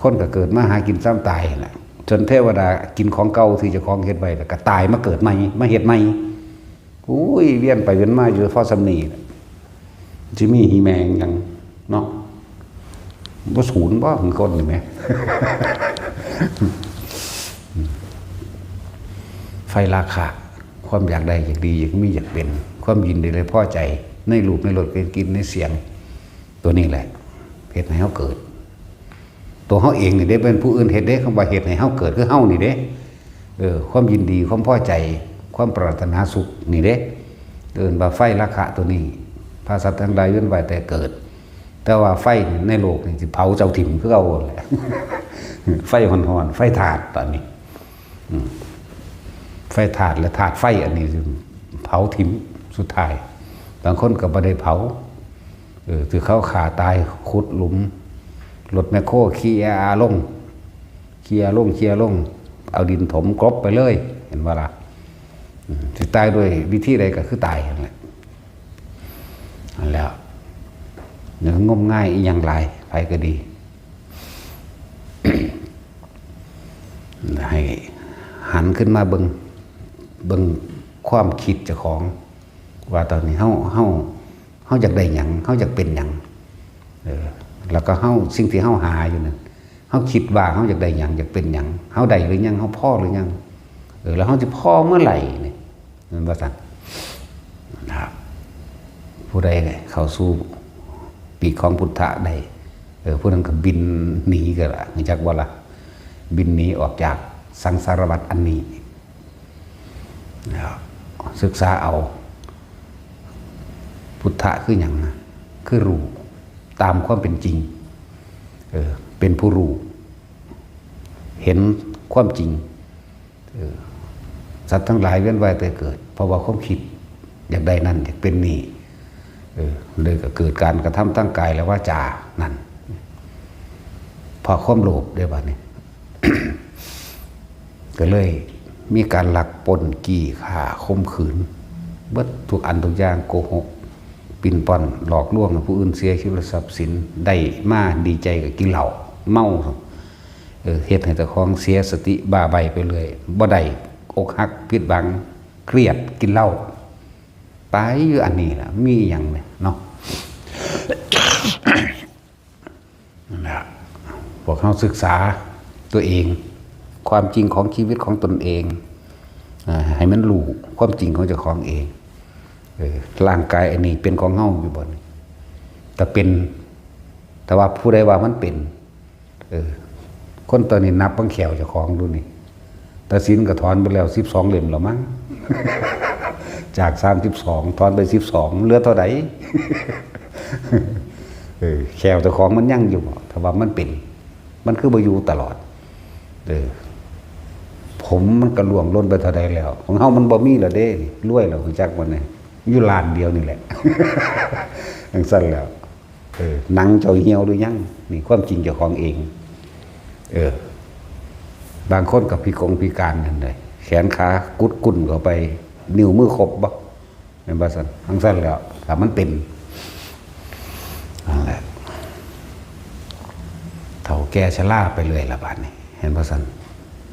คนก็เกิดมาหากินซ้ำตายนั่นแหละ จนเทวดากินของเก่าที่เจ้าของเฮ็ดไว้ แล้วก็ตายมาเกิดใหม่ มาเฮ็ดใหม่ อุ้ย เวียนไปเวียนมาอยู่พอส่ำนี้แหละ สิมีหีแมงหยังเนาะ บ่สูญบ่ คือคนนี่แหม ไฟราคะ ความอยากได้ อยากดี อยากมี อยากเป็น ความยินดีและพอใจ ในรูป ในรส กลิ่น ในเสียง ตัวนี้แหละ เฮ็ดให้เฮาเกิด ตัวเฮาเองนี่เด้ เป็นผู้อื่นเฮ็ดเด้ คำว่าเฮ็ดให้เฮาเกิดคือเฮานี่เด้ เออ ความยินดี ความพอใจ ความปรารถนาสุขนี่เด้ เอิ้นว่าไฟราคะตัวนี้ พาสัตว์ทั้งหลายเวียนว่ายแต่เกิด แต่ว่าไฟในโลกนี่สิเผาเจ้าถิ่มคือเก่าแหละ ไฟฮ้อนๆ ไฟธาตุตอนนี้ อืม ไฟธาตุและธาตุไฟอันนี้เผาถิ่มสุดท้าย บางคนก็บ่ได้เผา เออ ถือเขาฆ่าตาย ขุดหลุม รถแมคโครเคลียร์ลง เคลียร์ลง เคลียร์ลง เอาดินถมกลบไปเลย เห็นบ่ล่ะ อืมสิตายด้วยวิธีใดก็คือตายนั่นแหละ นั่นแหล้ว เนื้องมง่ายอีหยังหลายไผก็ดี ให้หันขึ้นมาเบิ่ง เบิ่งความคิดเจ้าของ ว่าตอนนี้เฮาเฮาเฮาอยากได้หยัง เฮาอยากเป็นหยัง เออ แล้วก็เฮาสิ่งที่เฮาหาอยู่นั่น เฮาคิดว่าเฮาอยากได้หยัง อยากเป็นหยัง เฮาได้หรือยัง เฮาพอหรือยัง เออ แล้วเฮาสิพอเมื่อไหร่นี่ นั่นว่าซั่น นะครับ ผู้ใดเข้าสู่ปีกของพุทธะได้ เออ ผู้นั้นก็บินหนีก็ละ รู้จักบ่ล่ะ บินหนีออกจากสังสารวัฏอันนี้ นะครับ ศึกษาเอา พุทธะคือหยังนะ คือรู้ตามความเป็นจริง เออ เป็นผู้รู้ เห็นความจริง เออ สัตว์ทั้งหลายเวียนว่ายแต่เกิด เพราะว่าความคิดอยากได้นั่น อยากเป็นนี่ เออ เลยก็เกิดการกระทำทางกายและวาจานั่น เพราะความโลภเด้บัดนี้ ก็เลยมีการลักปล้น จี้ฆ่า ข่มขืน เบิดทุกอันทุกอย่าง โกหก ปิ้นป้อน หลอกลวงให้ผู้อื่นเสียชีวิตและทรัพย์สิน ได้มาดีใจก็กินเหล้า เมา เออ เฮ็ดให้เจ้าของเสียสติบ้าใบ้ไปเรื่อย บ่ได้ อกหัก ผิดหวัง เครียด กินเหล้า ตายอยู่อันนี้ล่ะ มีหยังเนี่ยเนาะ นั่นแหละ พวกเฮาศึกษาตัวเอง ความจริงของชีวิตของตนเอง อ่า ให้มันรู้ความจริงของเจ้าของเอง เออ ร่างกายอันนี้เป็นของเฮาอยู่บ่นี่ แต่เป็น แต่ว่าผู้ใดว่ามันเป็น เออ คนตอนนี้นับเบิ่งแข้วเจ้าของดูนี่ ตาสินก็ถอนไปแล้วสิบสองเล่มแล้วมั้ง จากสามสิบสอง ถอนไปสิบสอง เหลือเท่าใด เออ แข้วเจ้าของมันยังอยู่บ่ ถ้าว่ามันเป็น มันคือบ่อยู่ตลอด เออ ผมมันก็ร่วงหล่นไปเท่าใดแล้ว ของเฮามันบ่มีแล้วเด้ รวยแล้ว รู้จักบ่เนี่ย อยู่ล้านเดียวนี่แหละ จั่งซั่นแล้ว เออ หนังเจ้าเหี่ยวหรือยัง นี่ความจริงเจ้าของเอง เออ บางคนก็พิกงพิการนั่นเลย แขนขากุดกุ้นเข้าไป นิ้วมือครบบ่ แม่นบ่ซั่น จั่งซั่นแล้ว ถ้ามันเป็น นั่นแหละ เฒ่าแก่ชราไปเรื่อยละบาดนี้ เห็นบ่ซั่น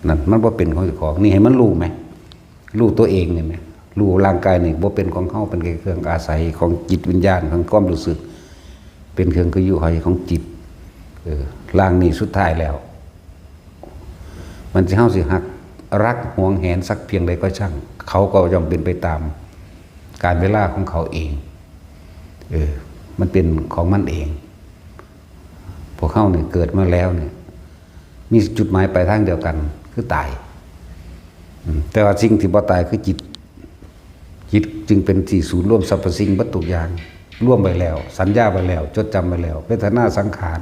นั่นมันบ่เป็นของเจ้าของ นี่ให้มันรู้ไหม รู้ตัวเองนี่ไหม รู้ร่างกายนี่บ่เป็นของเฮา เป็นแค่เครื่องอาศัยของจิตวิญญาณ ของความรู้สึก เป็นเครื่องกระยุให้ของจิต เออ ร่างนี้สุดท้ายแล้ว มันสิ เฮาสิฮัก รักหวงแหนสักเพียงใดก็ช่าง เขาก็ย่อมเป็นไปตามกาลเวลาของเขาเอง เออ มันเป็นของมันเอง พวกเฮาเนี่ยเกิดมาแล้วเนี่ย มีจุดหมายปลายทางเดียวกัน คือตาย อืม แต่ว่าสิ่งที่บ่ตายคือจิต จิตจึงเป็นที่ศูนย์รวมสรรพสิ่งเบิดทุกอย่าง รวมไว้แล้ว สัญญาไว้แล้ว จดจำไว้แล้ว เวทนา สังขาร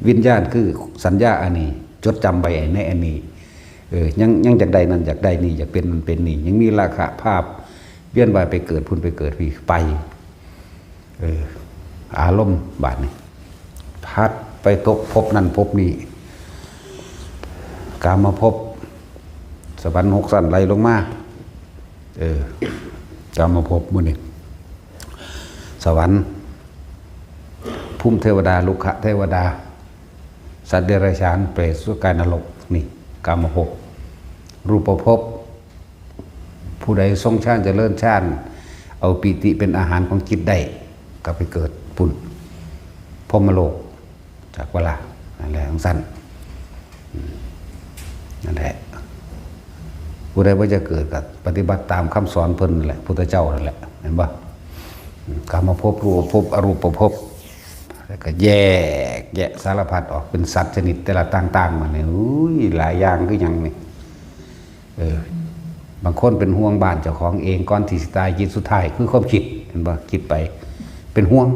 วิญญาณ คือสัญญาอันนี้ จดจำไว้ในอันนี้ เออ ยัง ยังอยากได้นั่น อยากได้นี่ อยากเป็นนั่นเป็นนี่ ยังมีราคะภาพ เวียนว่ายไปเกิดพุ้นไปเกิดพี้ไป เออ อารมณ์บาดนี้ พัดไปตกภพนั่นภพนี้ กามภพ สวรรค์หกชั้นไล่ลงมา เออ กามภพหมู่นี้ สวรรค์ ภูมิเทวดา รุกขเทวดา สัตว์เดรัจฉาน เปรต สุคติ นรก นี่ กามภพ รูปภพ ผู้ใดทรงฌานเจริญฌาน เอาปีติเป็นอาหารของจิตได้ ก็ไปเกิดพุ้น พรหมโลก จั่งว่าล่ะ นั่นแหละ จั่งซั่น อืม นั่นแหละ ผู้ใดบ่อยากเกิดก็ปฏิบัติตามคำสอนเพิ่นนั่นแหละ พุทธเจ้านั่นแหละ เห็นบ่ อืม กามภพ รูปภพ อรูปภพ แล้วก็แยกแยะสารพัดออกเป็นสัตว์ชนิดแต่ละต่างๆ มาเนี่ย อุ้ย หลายอย่างคือหยังนี่ เออ บางคนเป็นห่วงบ้านเจ้าของเอง ก่อนที่สิตาย จิตสุดท้ายคือความคิด เห็นบ่ คิดไป เป็นห่วง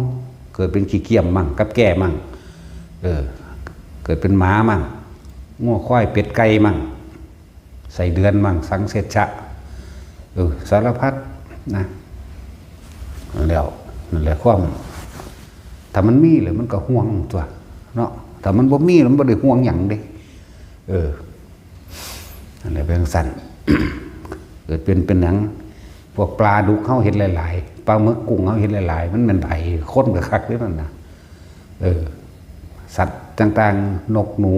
เกิดเป็นขี้เกียจมั่ง กับแก้มั่ง เออ เกิดเป็นหมามั่ง งัวควายเป็ดไก่มั่ง ไส้เดือนมั่ง สังเสชะ เออ สารพัดนะ แล้ว นั่นแหละความ ถ้ามันมีแล้วมันก็ห่วงตั๊ว เนาะ ถ้ามันบ่มีแล้วมันบ่ได้ห่วงหยังเด้ เออ นั่นแหละเป็นจั่งซั่น เกิดเป็น เป็นหยัง พวกปลาดุกเฮาเห็นหลายๆ ปลาหมึกกุ้งเฮาเห็นหลายๆ มันแม่นไผ คนก็คักเด้นั่นน่ะ เออ สัตว์ต่างๆ นกหนู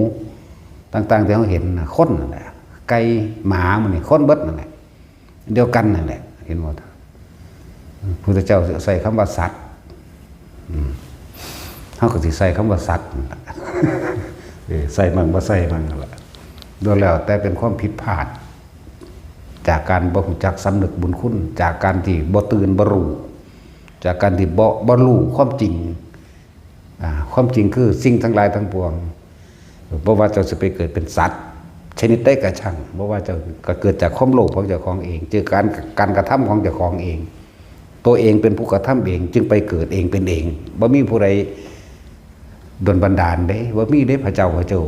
ต่างๆ ที่เฮาเห็นน่ะ คนนั่นแหละ ไก่หมาหมู่นี่ คนเบิดนั่นแหละ เดียวกันนั่นแหละ เห็นบ่ พุทธเจ้าใช้คำว่าสัตว์ อืม เฮาก็สิใช้คำว่าสัตว์นั่นล่ะ เออ ใช้มั่งบ่ใช้มั่งนั่นล่ะ โดยแล้วแต่เป็นความผิดพลาด จากการบ่รู้จักสำนึกบุญคุณ จากการที่บ่ตื่นบ่รู้ จากการที่บ่ บ่รู้ความจริง อ่า ความจริงคือสิ่งทั้งหลายทั้งปวง บ่ว่าเจ้าสิไปเกิดเป็นสัตว์ ชนิดใดก็ช่าง บ่ว่าเจ้าก็เกิดจากความโลภของเจ้าของเอง เจอการ การกระทำของเจ้าของเอง ตัวเองเป็นผู้กระทำเอง จึงไปเกิดเองเป็นเอง บ่มีผู้ใดดลบันดาลเด้ บ่มีเด้พระเจ้า พระเจ้า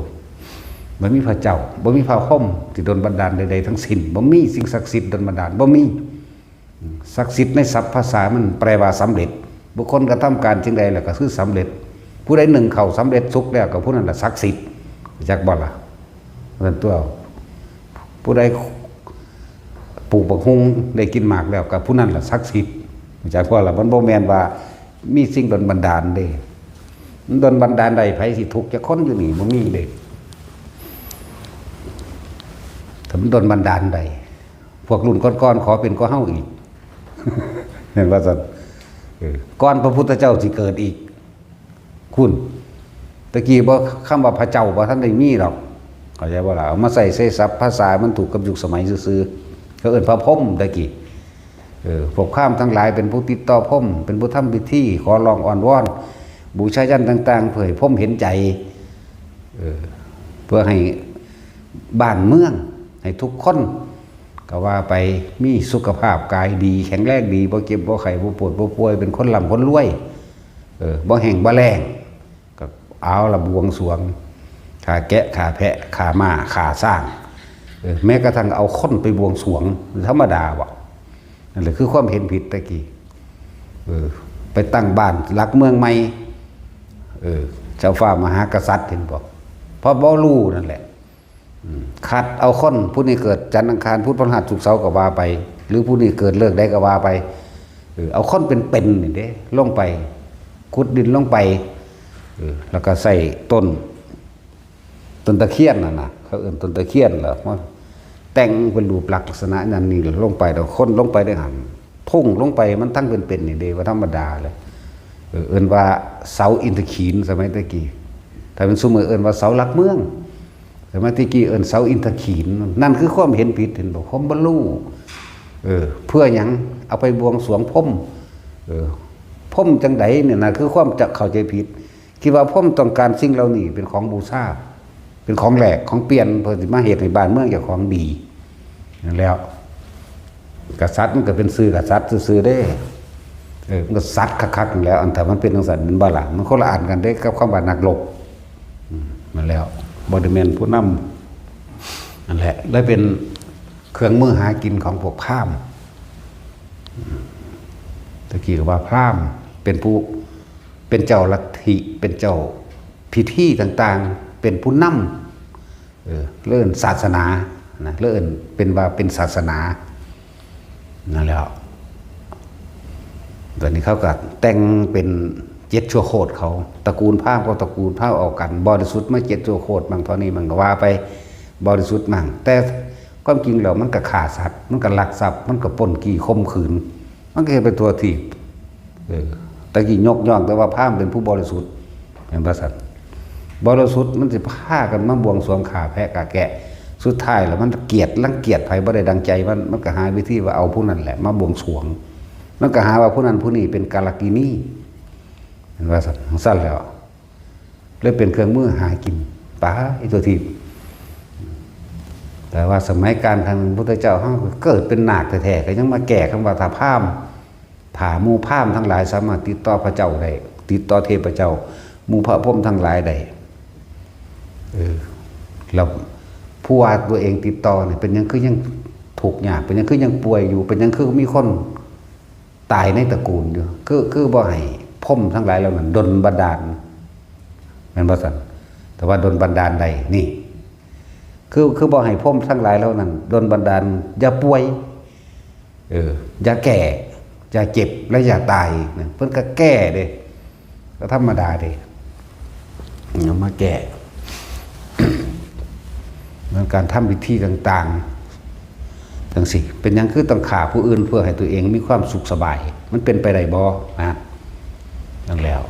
บ่มีพระเจ้า บ่มีพระพรหมที่ดลบันดาลใดๆทั้งสิ้น บ่มีสิ่งศักดิ์สิทธิ์ดลบันดาล บ่มี ศักดิ์สิทธิ์ในศัพท์ภาษามันแปลว่าสำเร็จ บุคคลกระทำการสิ่งใดแล้วก็คือสำเร็จ ผู้ใดนึ่งข้าวสำเร็จสุกแล้วก็ผู้นั้นล่ะศักดิ์สิทธิ์ จักบ่ล่ะ นั่นตัว ผู้ใดปลูกบักฮุ่งได้กินหมากแล้วก็ผู้นั้นล่ะศักดิ์สิทธิ์ จักบ่ล่ะ มันบ่แม่นว่ามีสิ่งดลบันดาลเด้ มันดลบันดาลได้ ไผสิทุกข์จักคนอยู่นี่ บ่มีเด้ ถ้ามันดลบันดาลได้ พวกรุ่นก่อนๆ ขอเป็นกว่าเฮาอีก เห็นว่าซั่น เออ ก่อนพระพุทธเจ้าสิเกิดอีก คุณ ตะกี้บ่ คำว่าพระเจ้าบ่ทันได้มีดอก เข้าใจบ่ล่ะ เอามาใช้ ใช้ศัพท์ภาษามันถูกกับยุคสมัยซื่อๆ เขาเอิ้นพระพรหมตะกี้ เออ พวกพราหมณ์ทั้งหลายเป็นผู้ติดต่อพรหม เป็นผู้ทำพิธี ขอร้องอ้อนวอน บูชายัญต่างๆ เพื่อให้พรหมเห็นใจ เออ เพื่อให้บ้านเมือง ให้ทุกคน ก็ว่าไป มีสุขภาพกายดี แข็งแรงดี บ่เจ็บบ่ไข้ บ่ปวดบ่ป่วย เป็นคนร่ำคนรวย เออ บ่แห้งบ่แล้ง ก็เอาละบวงสรวง ฆ่าแกะ ฆ่าแพะ ฆ่าม้า ฆ่าช้าง เออ แม้กระทั่งเอาคนไปบวงสรวง ธรรมดาบ่ นั่นแหละคือความเห็นผิดตะกี้ เออ ไปตั้งบ้านหลักเมืองใหม่ เออ เจ้าฟ้ามหากษัตริย์ เห็นบ่ เพราะบ่รู้นั่นแหละ อืม คัดเอาคน ผู้นี้เกิดจันทร์อังคารพุธพฤหัสศุกร์เสาร์ก็ว่าไป หรือผู้นี้เกิดฤกษ์ใดก็ว่าไป เออ เอาคนเป็นๆ นี่เด้ ลงไป ขุดดินลงไป เออ แล้วก็ใส่ต้น ต้นตะเคียนน่ะนะ เขาเอิ้นต้นตะเคียนเหรอ มาแต่งเป็นรูปลักษณ์ลักษณะนั้นนี่ลงไป แล้วคนลงไปได้หั่น ทุ่งลงไป มันทั้งเป็นๆ นี่เด้ ว่าธรรมดาเลย เออ เอิ้นว่าเสาอินทขีฬ สมัยตะกี้ ถ้าเป็นซุมื้อเอิ้นว่าเสาหลักเมือง สมัยตะกี้เอิ้นเสาอินทขีฬ นั่นคือความเห็นผิด เห็นบ่ ความบ่รู้ เออ เพื่อหยัง เอาไปบวงสรวงพรหม เออ พรหมจังใดเนี่ยนะ คือความจะเข้าใจผิด คิดว่าพรหมต้องการสิ่งเหล่านี้เป็นของบูชา เป็นของแลก ของเปลี่ยน เพื่อสิมาเฮ็ดให้บ้านเมืองเจ้าของดี นั่นแหล้ว กษัตริย์มันก็เป็นชื่อกษัตริย์ซื่อๆ เด้ เออ มันก็สัตว์คักๆ นั่นแหล้ว อันถ้ามันเป็นจังซั่น แม่นบ่ล่ะ มันคนละอันกันเด้กับคำว่านักรบ อืม นั่นแหล้ว บ่ได้แม่นผู้นำ นั่นแหละ เลยเป็นเครื่องมือหากินของพวกพราหมณ์ อืม ตะกี้ก็ว่าพราหมณ์เป็นผู้ เป็นเจ้าลัทธิ เป็นเจ้าพิธีต่างๆ เป็นผู้นำ เออ เรื่องศาสนา นะ เรื่องเป็นว่าเป็นศาสนา นั่นแหละ ตอนนี้เขาก็แต่งเป็นเจ็ดชั่วโคตรเขา ตระกูลพราหมณ์ก็ตระกูลพราหมณ์เอากัน บริสุทธิ์มาเจ็ดชั่วโคตรมั่ง เท่านี้มั่งก็ว่าไป บริสุทธิ์มั่ง แต่ความจริงแล้วมันก็ฆ่าสัตว์ มันก็ลักทรัพย์ มันก็ปล้นจี้ข่มขืน มันก็เฮ็ดไปทั่วทีป เออ ตะกี้ยกย่องแต่ว่าพราหมณ์เป็นผู้บริสุทธิ์ เห็นบ่ซั่น บริสุทธิ์มันสิพากันมาบวงสรวงฆ่าแพะฆ่าแกะ สุดท้ายแล้วมันเกลียดรังเกียจไผบ่ได้ดังใจมัน มันก็หาวิธีว่าเอาผู้นั้นแหละมาบวงสรวง มันก็หาว่าผู้นั้นผู้นี้เป็นกาลกินี เห็นบ่ซั่น ซั่นแล้ว เลยเป็นเครื่องมือหากินไปทั่วทีป แต่ว่าสมัยการครั้งพุทธเจ้าเฮาก็เกิดเป็นนาคแท้ๆ ก็ยังมาแก้คำว่าถ้าพราหมณ์ ถ้าหมู่พราหมณ์ทั้งหลายสามารถติดต่อพระเจ้าได้ ติดต่อเทพเจ้า หมู่พระพรหมทั้งหลายได้ เออ แล้วผู้ว่าตัวเองติดต่อเนี่ย เป็นหยังคือยังทุกข์ยาก เป็นหยังคือยังป่วยอยู่ เป็นหยังคือมีคนตายในตระกูลอยู่ คือ คือบ่ให้พรหมทั้งหลายเหล่านั้นดลบันดาล แม่นบ่ซั่น แต่ว่าดลบันดาลได้ นี่ คือ คือบ่ให้พรหมทั้งหลายเหล่านั้นดลบันดาล อย่าป่วย เออ อย่าแก่ อย่าเจ็บ และอย่าตายนะ เพิ่นก็แก้เด้ ก็ธรรมดาเด้ เอามาแก้ เหมือนการทำพิธีต่างๆ จังสิ เป็นหยังคือต้องฆ่าผู้อื่นเพื่อให้ตัวเองมีความสุขสบาย มันเป็นไปได้บ่นะ นั่นแล้ว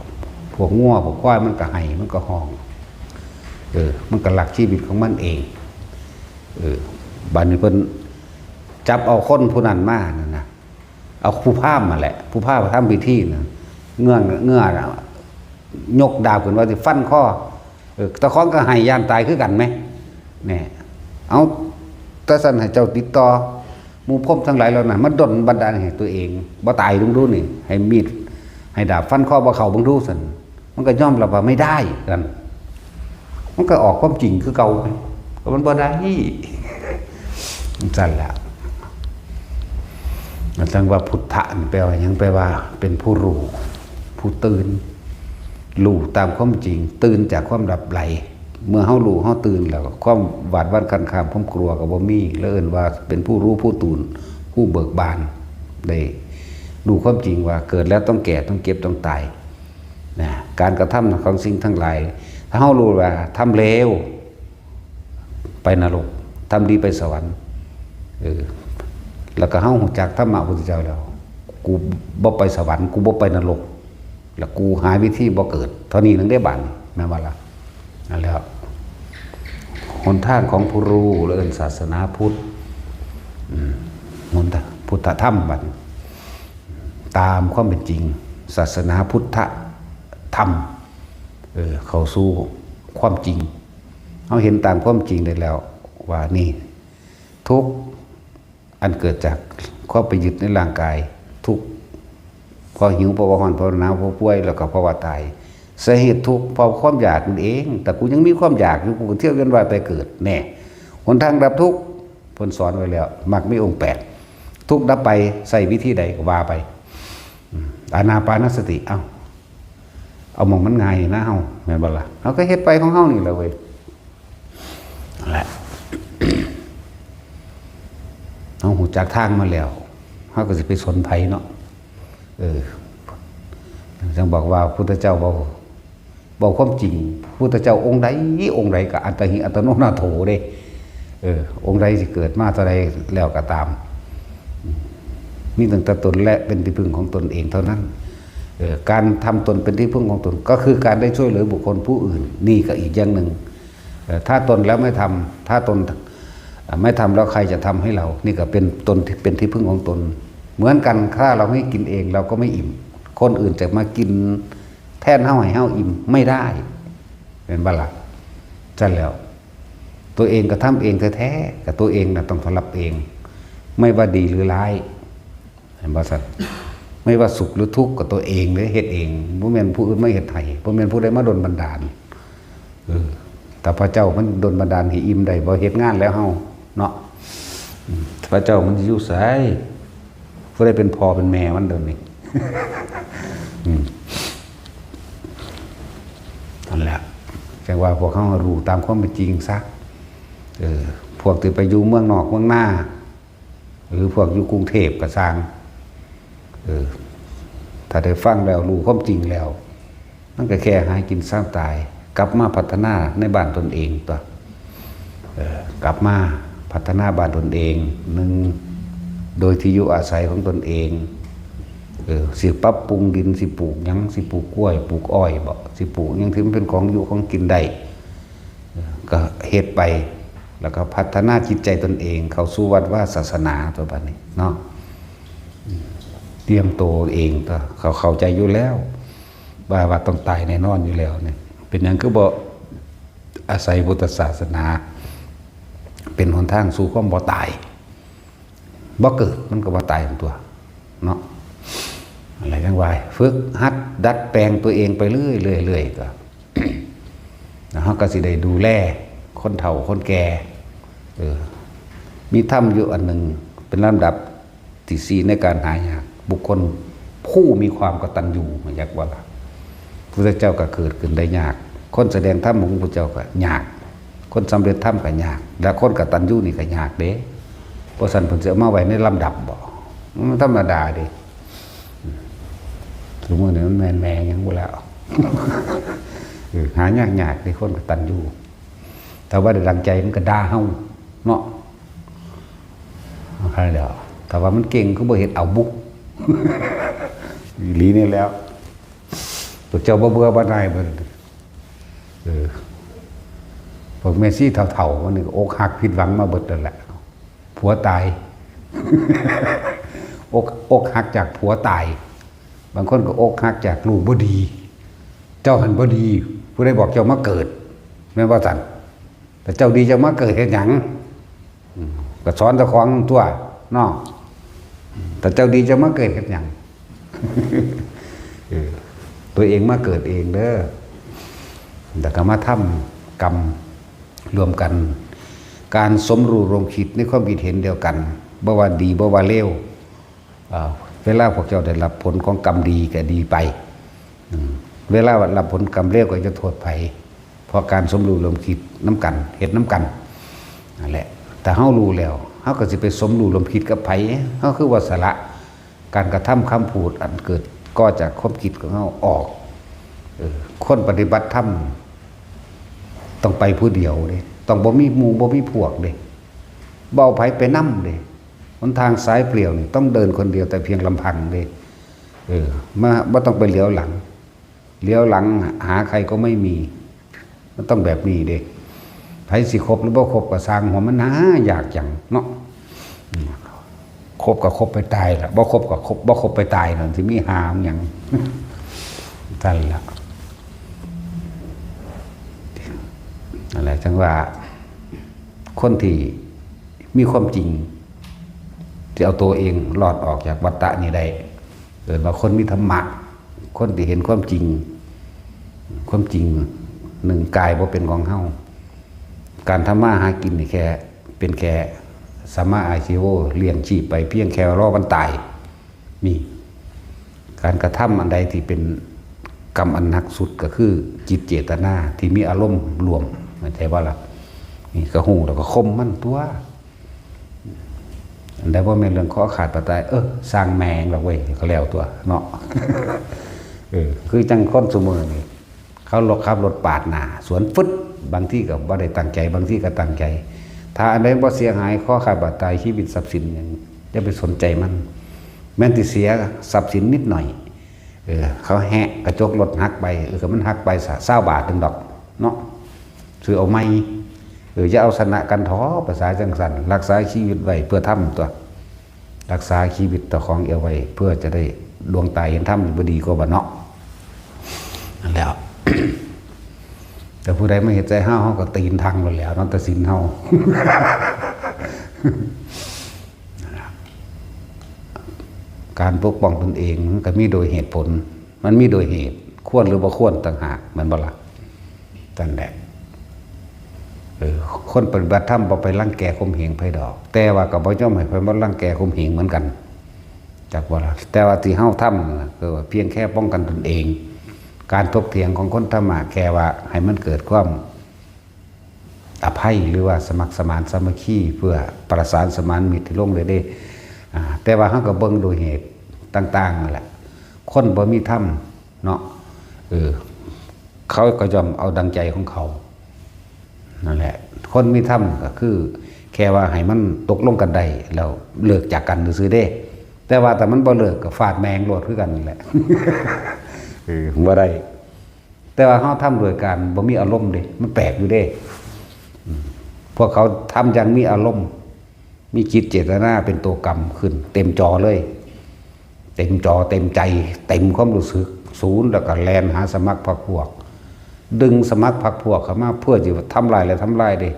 พวกงัวพวกควายมันก็ไห้ มันก็ฮ้อง เออ มันก็รักชีวิตของมันเอง เออ บัดนี้เพิ่นจับเอาคนผู้นั้นมานั่นนะ เอาผู้พราหมณ์มาแหละ ผู้พราหมณ์มาทำพิธีนะ เงื้อ เงื้อ ยกดาบขึ้นว่าสิฟันคอ เออ เจ้าของก็ไห้ย้านตายคือกันแหม แหน่ เอา แต่ซั่นให้เจ้าติดต่อหมู่พรหมทั้งหลายเหล่านั้น มาดลบันดาลให้ตัวเองบ่ตายเบิ่งดูนี่ ให้มีด ให้ดาบฟันคอบ่เข้าเบิ่งดูซั่น มันก็ยอมรับว่าไม่ได้นั่น มันก็ออกความจริงคือเก่าไง ก็มันบ่ได้ จั่งซั่นล่ะ จั่งว่าพุทธะนี่แปลว่าหยัง แปลว่าเป็นผู้รู้ ผู้ตื่น รู้ตามความจริง ตื่นจากความหลับไหล เมื่อเฮารู้เฮาตื่นแล้ว ความหวาดหวั่นคลานคลาม ความกลัวก็บ่มี แล้วเอิ้นว่าเป็นผู้รู้ผู้ตื่น ผู้เบิกบาน ได้รู้ความจริงว่าเกิดแล้วต้องแก่ ต้องเจ็บ ต้องตาย นะ การกระทำของสิ่งทั้งหลาย ถ้าเฮารู้ว่าทำเลว ไปนรก ทำดีไปสวรรค์ เออ แล้วก็เฮารู้จักธรรมะพุทธเจ้าแล้ว กูบ่ไปสวรรค์ กูบ่ไปนรก แล้วกูหาวิธีบ่เกิด เท่านี้นึงได้บาดนี้ แม่นบ่ล่ะ นั่นแหล้ว หนทางของผู้รู้ และเอิ้นศาสนาพุทธ อืม หนทางพุทธธรรมบัดนี้ ตามความเป็นจริง ศาสนาพุทธธรรม เออ เข้าสู่ความจริง เฮาเห็นตามความจริงได้แล้ว ว่านี่ ทุกข์อันเกิดจากความไปยึดในร่างกาย ทุกข์เพราะหิว เพราะว่าร้อน เพราะหนาว เพราะป่วย แล้วก็เพราะว่าตาย สาเหตุทุกข์เพราะความอยากนั่นเอง แต่กูยังมีความอยากอยู่ กูก็เที่ยวเวียนว่ายตายเกิด แน่ หนทางดับทุกข์ เพิ่นสอนไว้แล้ว มรรคมีองค์แปด ทุกข์ดับไป ใช้วิธีใดก็ว่าไป อืม อานาปานสติ เอ้า เอาหม่องมันง่ายนะเฮา แม่นบ่ล่ะ เฮาก็เฮ็ดไปของเฮานี่แหละเว้ย นั่นแหละ เฮารู้จักทางมาแล้ว เฮาก็สิไปสนไผเนาะ เออ จั่งบอกว่าพุทธเจ้าเว้า เว้าความจริง พุทธเจ้าองค์ใด องค์ใดก็อัตตาหิอัตโนนาโถเด้ เออ องค์ใดสิเกิดมาเท่าใดแล้วก็ตาม มีตั้งแต่ตนและเป็นที่พึ่งของตนเองเท่านั้น เออ การทำตนเป็นที่พึ่งของตน ก็คือการได้ช่วยเหลือบุคคลผู้อื่น นี่ก็อีกอย่างหนึ่ง เออ ถ้าตนแล้วไม่ทำ ถ้าตน เอ่อ ไม่ทำแล้วใครจะทำให้เรา นี่ก็เป็นตนที่เป็นที่พึ่งของตน เหมือนกัน ถ้าเราไม่กินเอง เราก็ไม่อิ่ม คนอื่นจะมากินแทนเฮาให้เฮาอิ่มไม่ได้ แม่นบ่ล่ะ จั่งซั่นแล้ว ตัวเองกระทำเองแท้ๆ กับตัวเองน่ะต้องรับเอง ไม่ว่าดีหรือร้าย แม่นบ่ซั่น ไม่ว่าสุขหรือทุกข์ก็ตัวเองเด้เฮ็ดเอง บ่แม่นผู้อื่นมาเฮ็ดให้ บ่แม่นผู้ใดมาดลบันดาล เออ แต่พระเจ้ามันดลบันดาลให้อิ่มได้บ่ เฮ็ดงานแล้วเฮาเนาะ อืม พระเจ้ามันอยู่ไส ผู้ใดเป็นพ่อเป็นแม่มันเดี๋ยวนี้ อืม นั่นแหละ จั่งว่าพวกเฮารู้ตามความเป็นจริงซะ เออ พวกที่ไปอยู่เมืองนอกเมืองนา หรือพวกอยู่กรุงเทพฯก็ซ่าง เออ ถ้าได้ฟังแล้วรู้ความจริงแล้ว มันก็แค่หากินซ่าตาย กลับมาพัฒนาในบ้านตนเองตั๊ว เออ กลับมาพัฒนาบ้านตนเอง หนึ่ง โดยที่อยู่อาศัยของตนเอง เออ สิปรับปรุงดิน สิปลูกหยัง สิปลูกกล้วย ปลูกอ้อยบ่ สิปลูกหยังที่มันเป็นของอยู่ของกินได้ เออ ก็เฮ็ดไป แล้วก็พัฒนาจิตใจตนเอง เข้าสู่วัดวาศาสนาตั๊วบัดนี้เนาะ เตรียมตัวเองตั๊ว เขาเข้าใจอยู่แล้ว ว่า ว่าต้องตายแน่นอนอยู่แล้วเนี่ย เป็นหยังคือบ่อาศัยพุทธศาสนา เป็นหนทางสู่ความบ่ตาย บ่เกิดมันก็บ่ตายตั๊วเนาะ อะไรจั่งว่า ฝึกหัดดัดแปลงตัวเองไปเรื่อยๆ เรื่อยๆ ตั๊ว แล้วเฮาก็สิได้ดูแลคนเฒ่าคนแก่ เออ มีธรรมอยู่อันหนึ่ง เป็นลำดับที่สี่ในการหายาก บุคคลผู้มีความกตัญญู อยากว่าล่ะ พุทธเจ้าก็เกิดขึ้นได้ยาก คนแสดงธรรมของพระพุทธเจ้าก็ยาก คนสำเร็จธรรมก็ยาก และคนกตัญญูนี่ก็ยากเด้ เพราะฉะนั้นเพิ่นสิเอามาไว้ในลำดับบ่ มันธรรมดาเด้ ซุมื้อนี้มันแม่นแม่หยังบ่แล้ว เออ หายากๆ เด้ คนกตัญญู ถ้าว่าได้ดังใจมันก็ด่าเฮาเนาะ เอาแค่นี้แหล้ว ถ้าว่ามันเก่งคือบ่เฮ็ดเอาบุ อีหลีนี่แหล้ว พวกเจ้าบ่เบื่อบ่หน่ายบ่ เออ พวกแม่ชีเฒ่าๆ มันนี่ก็อกหักผิดหวังมาเบิดแล้วแหละ ผัวตาย อก อกหักจากผัวตาย บางคนก็อกหักจากลูกบ่ดี เจ้าหั้นบ่ดี ผู้ใดบอกเจ้ามาเกิด แม่นบ่ซั่น แต่เจ้าดีเจ้ามาเกิดเฮ็ดหยัง อืม ก็สอนเจ้าของตัวเนาะ แต่เจ้าดีเจ้ามาเกิดเฮ็ดหยัง เออ ตัวเองมาเกิดเองเด้อ แล้วก็มาทำกรรมร่วมกัน การสมรู้ร่วมคิดในความคิดเห็นเดียวกัน บ่ว่าดีบ่ว่าเลว อ่า เวลาพวกเจ้าได้รับผลของกรรมดีก็ดีไป อืม เวลารับผลกรรมเลวก็จะโทษไผ เพราะการสมรู้ร่วมคิดนำกัน เฮ็ดนำกัน นั่นแหละ ถ้าเฮารู้แล้ว เฮาก็สิไปสมรู้ร่วมคิดกับไผ เฮาคือว่าสละการกระทำคำพูดอันเกิดก่อจากความคิดของเฮาออก เออ คนปฏิบัติธรรม ต้องไปผู้เดียวเด้ ต้องบ่มีหมู่บ่มีพวกเด้ บ่เอาไผไปนำเด้ หนทางสายเปลี่ยวนี่ต้องเดินคนเดียวแต่เพียงลำพังเด้ เออ มา บ่ต้องไปเหลียวหลัง เหลียวหลังหาใครก็ไม่มี มันต้องแบบนี้เด้ ไผสิคบหรือบ่คบก็ซ่างหัวมันหายากจังเนาะ อืม คบก็คบไปตายล่ะ บ่คบก็คบ บ่คบไปตายนั่นสิมีหาหยัง ซั่นล่ะ นั่นแหละ จังว่า คนที่มีความจริง ที่เอาตัวเองรอดออกจากวัฏฏะนี้ได้ เอิ้นว่าคนมีธรรมะ คนที่เห็นความจริง ความจริงหนึ่งกายบ่เป็นของเฮา การทำมาหากินนี่แค่ เป็นแค่สัมมาอาชีโว เลี้ยงชีพไปเพียงแค่รอวันตาย นี่ การกระทำอันใดที่เป็นกรรมอันหนักสุดก็คือจิตเจตนาที่มีอารมณ์รวม เข้าใจบ่ล่ะ นี่ก็ฮู้แล้วก็ข่มมันตัว อันใดบ่แม่นเรื่องคอขาดบาดตาย เออ ซ่างแม่งดอกเว้ย ก็แล้วตัวเนาะ เออ คือจังคนซุมื้อนี่ เขารถขับรถปาดหน้าสวนฟึด บางทีก็บ่ได้ตั้งใจ บางทีก็ตั้งใจ ถ้าอันใดบ่เสียหาย คอขาดบาดตาย ชีวิตทรัพย์สินหยัง อย่าไปสนใจมัน แม้นสิเสียทรัพย์สินนิดหน่อย เออ เขาแหะกระจกรถหักไป เออ ก็มันหักไปซะ ซาวบาทหนึ่งดอกเนาะ ซื้อเอาใหม่ เออ อย่าเอาชนะกันท้อ ภาษาจังซั่น รักษาชีวิตไว้เพื่อธรรมตัว รักษาชีวิตเจ้าของเอาไว้ เพื่อจะได้ดวงตาเห็นธรรม บ่ดีกว่าบ่เนาะ นั่นแหล้ว แต่ผู้ใดมาเฮ็ดใส่เฮา เฮาก็ตีนทังโลดแหล้วเนาะ ตัดสินเฮา การปกป้องตนเองมันก็มีโดยเหตุผล มันมีโดยเหตุ ควรหรือบ่ควรต่างหาก แม่นบ่ล่ะ นั่นแหละ เออ คนปฏิบัติธรรมบ่ไปรังแกข่มเหงไผดอก แต่ว่าก็บ่ยอมให้ไผมารังแกข่มเหงเหมือนกัน จักบ่ล่ะ แต่ว่าที่เฮาทำนั่นน่ะ คือว่าเพียงแค่ป้องกันตนเอง การถกเถียงของคนธรรมะ แค่ว่าให้มันเกิดความอภัย หรือว่าสมัครสมานสามัคคี เพื่อประสานสมานมิตรที่ลงเลยเด้ อ่า แต่ว่าเฮาก็เบิ่งโดยเหตุต่างๆนั่นแหละ คนบ่มีธรรมเนาะ เออ เขาก็ย่อมเอาดังใจของเขา นั่นแหละ คนมีธรรมก็คือ แค่ว่าให้มันตกลงกันได้ แล้วเลิกจากกันซื่อๆเด้ แต่ว่าถ้ามันบ่เลิกก็ฟาดแม่งโลดคือกันนั่นแหละ เออ บ่ได้ แต่ว่าเฮาทำโดยการบ่มีอารมณ์เด้ มันแปลกอยู่เด้ อืม พวกเขาทำอย่างมีอารมณ์ มีจิตเจตนาเป็นตัวกรรมขึ้น เต็มจอเลย เต็มจอ เต็มใจ เต็มความรู้สึก ศูนย์ แล้วก็แล่นหาสมัครพรรคพวก ดึงสมัครพรรคพวกเข้ามาเพื่อจะทำลายและทำลายเด้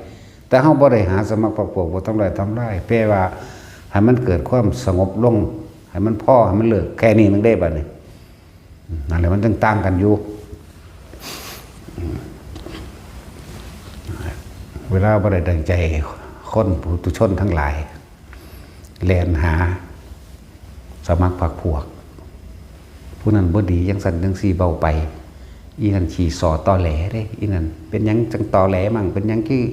แต่เฮาบ่ได้หาสมัครพรรคพวก บ่ทำลายทำลาย แปลว่าให้มันเกิดความสงบลง ให้มันพอ ให้มันเลิก แค่นี้นึงเด้บัดนี้ นั่นแหละ มันจึงต่างกันอยู่ เวลาบ่ได้ดังใจ คนปุถุชนทั้งหลาย แล่นหา สมัครพรรคพวก ผู้นั้นบ่ดีจังซั่นจังซี่เว้าไป อีนั่นขี้ซ้อตอแหลเด้ อีนั่นเป็นหยังจังตอแหลมั่ง เป็นหยังคือ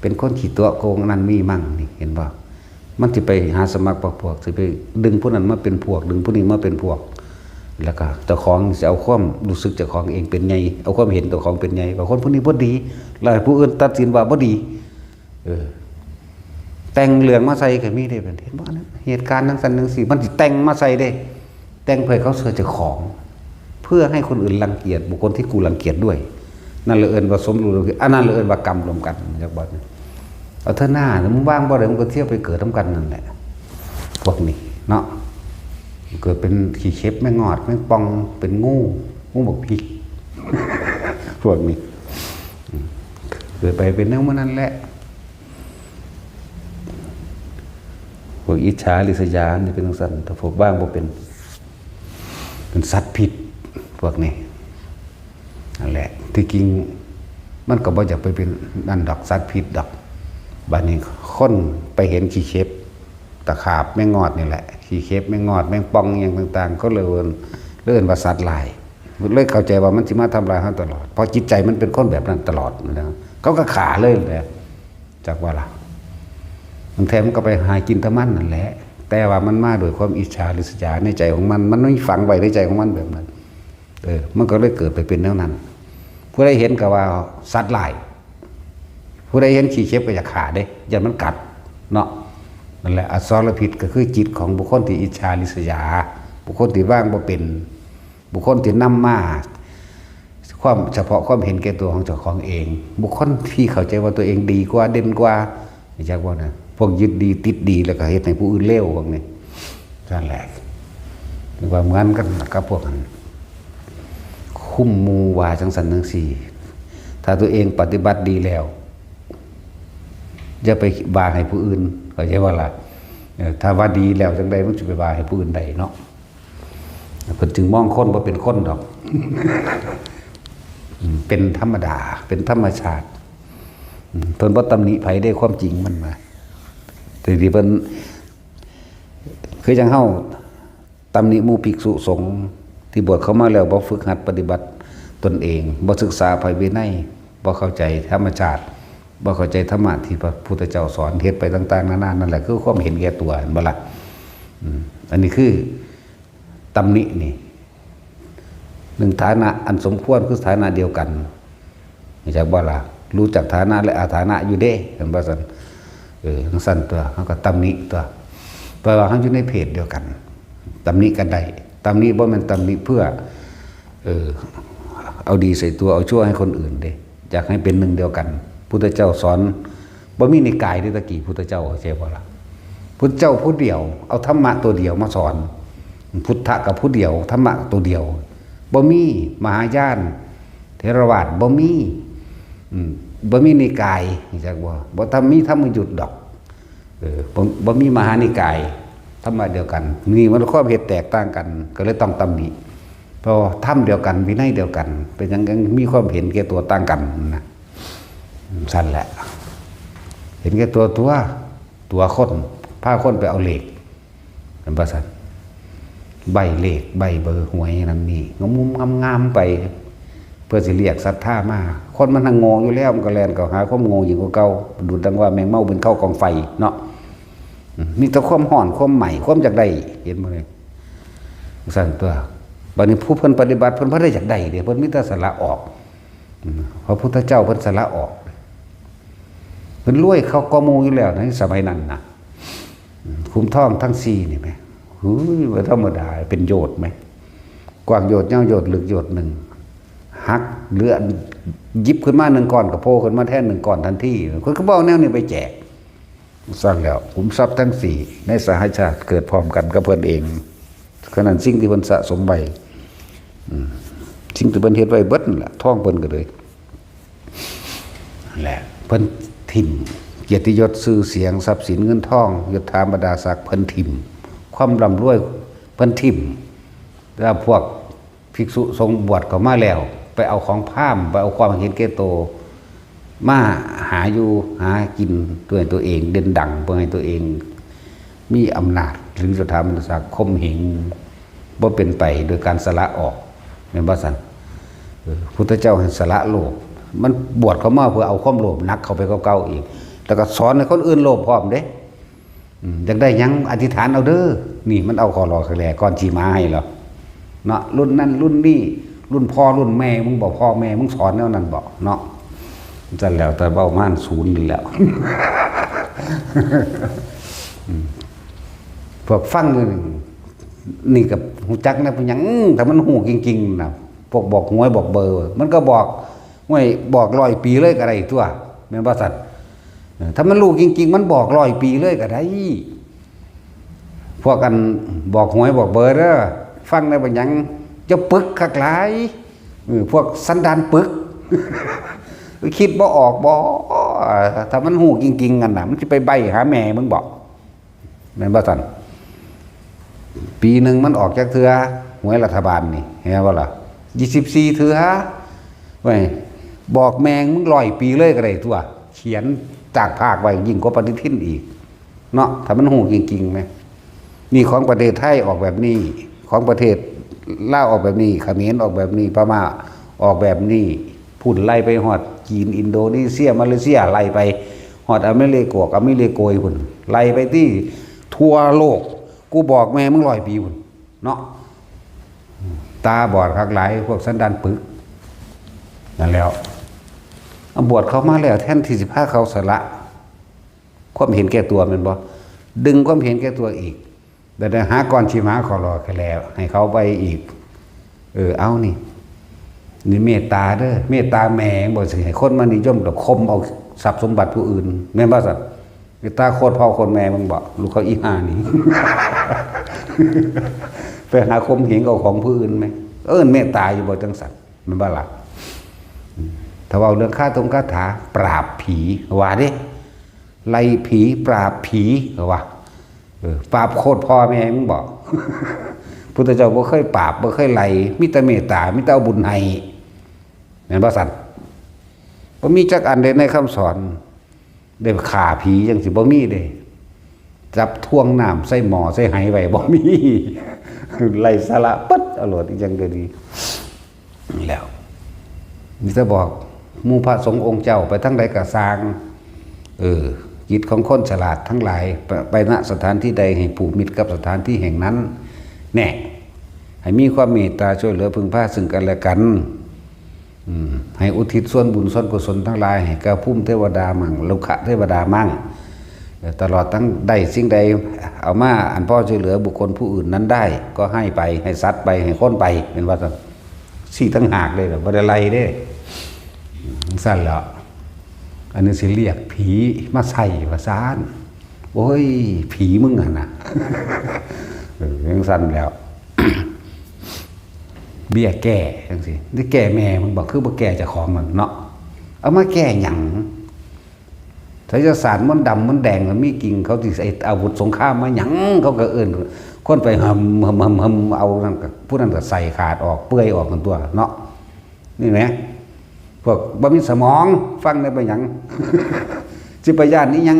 เป็นคนขี้ตั๋วโกง อันนั้นมีมั่ง นี่เห็นบ่ มันสิไปหาสมัครพรรคพวก สิไปดึงผู้นั้นมาเป็นพวก ดึงผู้นี้มาเป็นพวก แล้วก็เจ้าของสิเอาความรู้สึกเจ้าของเองเป็นใหญ่ เอาความเห็นเจ้าของเป็นใหญ่ ว่าคนผู้นี้บ่ดี แล้วให้ผู้อื่นตัดสินว่าบ่ดี เออ แต่งเรื่องมาใส่ก็มีเด้ เห็นบ่นะ เหตุการณ์จั่งซั้นจั่งซี้ มันสิแต่งมาใส่เด้ แต่งเพื่อให้เขาเชื่อเจ้าของ เพื่อให้คนอื่นรังเกียจบุคคลที่กูรังเกียจด้วย นั่นเลยเอิ้นว่าสมรู้ร่วมคิด อันนั้นเลยเอิ้นว่ากรรมร่วมกัน จักบ่นะ เอาเถอะหน้า มึงว่างบ่ได้ มึงก็เที่ยวไปเกิดนำกันนั่นแหละ พวกนี้เนาะ เกิดเป็นขี้เข็บแมงงอด แมงป่อง เป็นงู งูบักพริก พวกนี้ เกิดไปเป็นแนวมันนั่นแหละ พวกอิจฉาริษยานี่เป็นจั่งซั้น ถ้าพวกว่างบ่เป็น เป็นสัตว์พิษ พวกนี้ นั่นแหละ ที่จริงมันก็บ่อยากไปเป็นนั่นดอก สัตว์พิษดอก บัดนี้คนไปเห็นขี้เข็บ ตะขาบ แมงงอดนี่แหละ ขี้เข็บ แมงงอด แมงป่อง อิหยังต่างๆ เขาเลยเอิ้น เลยเอิ้นว่าสัตว์ร้าย เลยเข้าใจว่ามันสิมาทำลายเราตลอด เพราะจิตใจมันเป็นคนแบบนั้นตลอดนะ เขาก็ฆ่าเลยแหละ จักว่าล่ะ บางแท้มันก็ไปหากินแต่มันนั่นแหละ แต่ว่ามันมาด้วยความอิจฉาริษยาในใจของมัน มันมีฝังไว้ในใจของมันแบบนั้น เออ มันก็เลยเกิดไปเป็นแนวนั้น ผู้ใดเห็นก็ว่าสัตว์ร้าย ผู้ใดเห็นขี้เข็บก็อยากฆ่าเด้ ย้านมันกัด เนาะ นั่นแหละ อสรพิษก็คือจิตของบุคคลที่อิจฉาริษยา บุคคลที่วางบ่เป็น บุคคลที่นำมา ความเฉพาะความเห็นแก่ตัวของเจ้าของเอง บุคคลที่เข้าใจว่าตัวเองดีกว่า เด่นกว่า จักว่านะ พวกยึดดีติดดีแล้วก็เฮ็ดให้ผู้อื่นเลวพวกนี้ นั่นแหละ นึกว่าเหมือนกันกับพวกนั้น คุมหมู่ว่าจั่งซั้นจั่งซี้ ถ้าตัวเองปฏิบัติดีแล้ว อย่าไปว่าให้ผู้อื่น เข้าใจบ่ล่ะ เออ ถ้าว่าดีแล้วจั่งใด มันสิไปว่าให้ผู้อื่นได้เนาะ เพิ่นจึงมองคนบ่เป็นคนดอก อืม เป็นธรรมดา เป็นธรรมชาติ อืม เพิ่นบ่ตำหนิไผเด้ ความจริงมันนะ แต่ที่เพิ่น คือจั่งเฮาตำหนิหมู่ภิกษุสงฆ์ที่บวชเข้ามาแล้วบ่ฝึกหัดปฏิบัติตนเอง บ่ศึกษาพระวินัย บ่เข้าใจธรรมชาติ บ่เข้าใจธรรมะที่พระพุทธเจ้าสอน เฮ็ดไปต่างๆนานา นั่นแหละคือความเห็นแก่ตัว เห็นบ่ล่ะ อืม อันนี้คือตำหนินี่ หนึ่ง ฐานะอันสมควรคือฐานะเดียวกัน รู้จักบ่ล่ะ รู้จักฐานะและอาฐานะอยู่เด้ เห็นบ่ซั่น เออ จั่งซั่นตัว เฮาก็ตำหนิตัว แปลว่าเฮาอยู่ในเพศเดียวกัน ตำหนิกันได้ ตำหนิบ่แม่นตำหนิเพื่อ เออ เอาดีใส่ตัว เอาชั่วให้คนอื่นเด้ อยากให้เป็นหนึ่งเดียวกัน พุทธเจ้าสอน บ่มีนิกายเด้ ตะกี้พุทธเจ้า เข้าใจบ่ล่ะ พุทธเจ้าผู้เดียว เอาธรรมะตัวเดียวมาสอน พุทธะกับผู้เดียว ธรรมะตัวเดียว บ่มีมหายาน เถรวาทบ่มี อืม บ่มีนิกาย รู้จักบ่ บ่ทำ มีธรรมยุตดอก เออ บ่ บ่มีมหานิกาย ธรรมะเดียวกัน นี่มันความเห็นแตกต่างกัน ก็เลยต้องตำหนิ เพราะว่าธรรมเดียวกัน วินัยเดียวกัน เป็นหยังยังมีความเห็นแก่ตัวต่างกันนะ ซั่นแหละ เห็นแก่ตัวตัว ตัวคน พาคนไปเอาเลข เห็นบ่ซั่น ใบ้เลข ใบ้เบอร์หวยนั่นนี่ งามๆ งามๆ ไป เพื่อสิเรียกศรัทธามา คนมันทั้งโง่อยู่แล้ว มันก็แล่นเข้าหาความโง่ยิ่งกว่าเก่า ดุจดังว่าแมงเม่าบินเข้ากองไฟเนาะ อืม มีแต่ความฮ้อน ความไหม้ ความอยากได้ เห็นบ่นี่ ซั่นตัว บัดนี้ผู้เพิ่นปฏิบัติ เพิ่นบ่ได้อยากได้เด้ เพิ่นมีแต่สละออก อืม พระพุทธเจ้าเพิ่นสละออก เพิ่นรวยคักกว่าหมู่อยู่แล้วในสมัยนั้นน่ะ อืม ขุมทองทั้งสี่นี่แหม เฮ้ย บ่ธรรมดา เป็นโยชน์แหม กว้างโยชน์ ยาวโยชน์ ลึกโยชน์หนึ่ง หัก เหลือ หยิบขึ้นมาหนึ่งก้อน ก็โผล่ขึ้นมาแทนหนึ่งก้อนทันที เพิ่นก็บ่เอาแนวนี้ไปแจก ซั่นแล้ว ขุมทรัพย์ทั้งสี่ในสหชาติเกิดพร้อมกันกับเพิ่นเอง ขนาดสิ่งที่เพิ่นสะสมไว้ อืม สิ่งที่เพิ่นเฮ็ดไว้เบิดนั่นล่ะ ทองเพิ่นก็เลย นั่นแหละ เพิ่นถิ่ม เกียรติยศ ชื่อเสียง ทรัพย์สิน เงินทอง ยศถาบรรดาศักดิ์ เพิ่นถิ่ม ความร่ำรวย เพิ่นถิ่ม แต่ว่าพวกภิกษุสงฆ์บวชเข้ามาแล้ว ไปเอาของพราหมณ์ ไปเอาความเห็นแก่ตัว มาหาอยู่หากินด้วยตัวเอง เด่นดัง เพื่อให้ตัวเองมีอำนาจ หรือสถาบันศักดิ์ ข่มเหง บ่เป็นไปโดยการสละออก แม่นบ่ซั่น เออ พุทธเจ้าให้สละโลภ มันบวชเข้ามาเพื่อเอาความโลภหนักเข้าไปกว่าเก่าอีก แล้วก็สอนให้คนอื่นโลภพร้อมเด้ อืม อยากได้หยังอธิษฐานเอาเด้อ นี่มันเอาข้อหล่อแคลก่อนสิมาให้เหรอ เนาะ รุ่นนั้นรุ่นนี้ รุ่นพ่อรุ่นแม่มึงบอก พ่อแม่มึงสอนแนวนั้นบอกเนาะ จั่นแล้ว แต่เว้ามาศูนย์นี่แหล้ว อืม พวกฟังอยู่นี่ นี่ก็ฮู้จักนะ เป็นหยัง อืม ถ้ามันฮู้จริงๆนะ พวกบอกหวยบอกเบอร์ มันก็บอก ห้วย บอกร้อยปีเลยก็ได้ตัว แม่นบ่ซั่น เออ ถ้ามันรู้จริงๆ มันบอกร้อยปีเลยก็ได้ พวกอันบอกหวยบอกเบอร์เด้อ ฟังได้บ่หยัง จะปึกคักหลาย เออ พวกสันดานปึก คิดบ่ออกบ่ ถ้ามันฮู้จริงๆ กันน่ะ มันสิไปใบ้หาแม่มึงบ่ แม่นบ่ซั่น ปีหนึ่งมันออกจักเทื่อ หวยรัฐบาลนี่ เห็นบ่ล่ะ ยี่สิบสี่เทื่อ เว้ย บอกแม่งมึงร้อยปีเลยก็ได้ตัว เขียนตากภาคไว้ยิ่งกว่าปฏิทินอีก เนาะ ถ้ามันฮู้จริงๆ แหม นี่ของประเทศไทยออกแบบนี้ ของประเทศลาวออกแบบนี้ เขมรออกแบบนี้ พม่าออกแบบนี้ พุ้นไล่ไปฮอดจีน อินโดนีเซีย มาเลเซีย ไล่ไปฮอดอเมริกา อเมริกาพุ้น ไล่ไปที่ทั่วโลก กูบอกแม่มึงร้อยปีพุ้น เนาะ ตาบอดคักหลาย พวกสันดานปึก นั่นแหล้ว เอาบวชเข้ามาแล้ว แทนที่สิพาเขาสละ ความเห็นแก่ตัวแม่นบ่ ดึงความเห็นแก่ตัวอีก แต่ได้หาก้อนชีมาขอรอแค่แล้ว ให้เขาไปอีก เออ เอานี่ นี่เมตตาเด้อ เมตตาแม่งบ่สิ ให้คนมานิยมกับคมเอาทรัพย์สมบัติผู้อื่น แม่นบ่ซั่น เมตตาโคตรพ่อโคตรแม่มึงบ่ ลูกเขาอีห่านี่ ไปหาคมเหงเอาของผู้อื่นไหม เอิ้นเมตตาอยู่บ่จังซั่น แม่นบ่ล่ะ ถ้าเว้าเรื่องคาถงคาถา ปราบผี ว่าเด้ ไล่ผี ปราบผี ว่า เออ ปราบโคตรพ่อแม่มึงบ่ พุทธเจ้าบ่เคยปราบ บ่เคยไล่ มีแต่เมตตา มีแต่เอาบุญให้ แม่นบ่ซั่น บ่มีจักอันเด้ในคำสอน ได้ฆ่าผีจังสิบ่มีเด้ จับถ่วงน้ำใส่หม้อใส่ไหไว้บ่มี ไร้สาระปึ๊ด เอาโลด อีหยังก็ดี แล้ว มีแต่บอกหมู่พระสงฆ์องค์เจ้าไปทางใดก็ซ่าง เออ จิตของคนฉลาดทั้งหลาย ไป ไปณสถานที่ใดให้ผูกมิตรกับสถานที่แห่งนั้น แน่ ให้มีความเมตตาช่วยเหลือพึ่งพาซึ่งกันและกัน อืม ให้อุทิศส่วนบุญส่วนกุศลทั้งหลายให้แก่ภูมิเทวดามั่ง รุกขเทวดามั่ง เอ่อ ตลอดทั้งได้สิ่งใดเอามาอันพอช่วยเหลือบุคคลผู้อื่นนั้นได้ ก็ให้ไป ให้สัตว์ไป ให้คนไป แม่นว่าซั่น ซี้ต่างหากเลยล่ะ บ่ได้ไล่เด้ อืม ซั่นแหล้ว อันนี้สิเรียกผีมาใส่ว่าซั่น โอ้ย ผีมึงหั่นน่ะ เออ จังซั่นแหล้ว เบี้ยแก้จังซี่ นี่แก้แม่มึงบ่ คือบ่แก้เจ้าของนั่นเนาะ เอามาแก้หยัง ไสยศาสตร์มนต์ดำมนต์แดงมันมีจริง เขาสิใส่อาวุธสงครามมาหยัง เขาก็เอิ้นคนไปหำ หำ หำ หำ เอานั่นก็ ผู้นั้นก็ใส่ขาดออก เปื่อยออกกันตัวเนาะ นี่แหม พวกบ่มีสมอง ฟังได้ไปหยัง สิไปย้านอีหยัง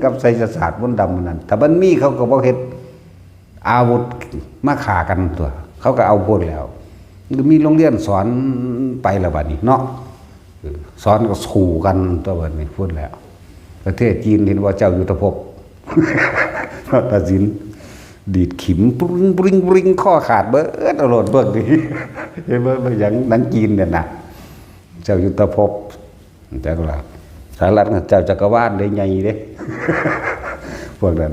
กับไสยศาสตร์มนต์ดำนั่น ถ้ามันมีเขาก็บ่เฮ็ดอาวุธมาฆ่ากันตัว เขาก็เอาโพดแล้ว มันก็มีโรงเรียนสอนไปแล้วบัดนี้เนาะ เออ สอนก็สู้กันตัวบัดนี้พูดแล้ว ประเทศจีนเห็นว่าเจ้ายุทธภพ พระตัดสิน ดีดขิมปริงปริงปริง ข้อขาดเบิด เอาโลดเบิ่งดิ เห็นบ่ เบิ่งหยังหนังจีนเนี่ยนะ เจ้ายุทธภพ จักล่ะ สหรัฐน่ะเจ้าจักรวาลเด้ ใหญ่เด้ พวกนั้น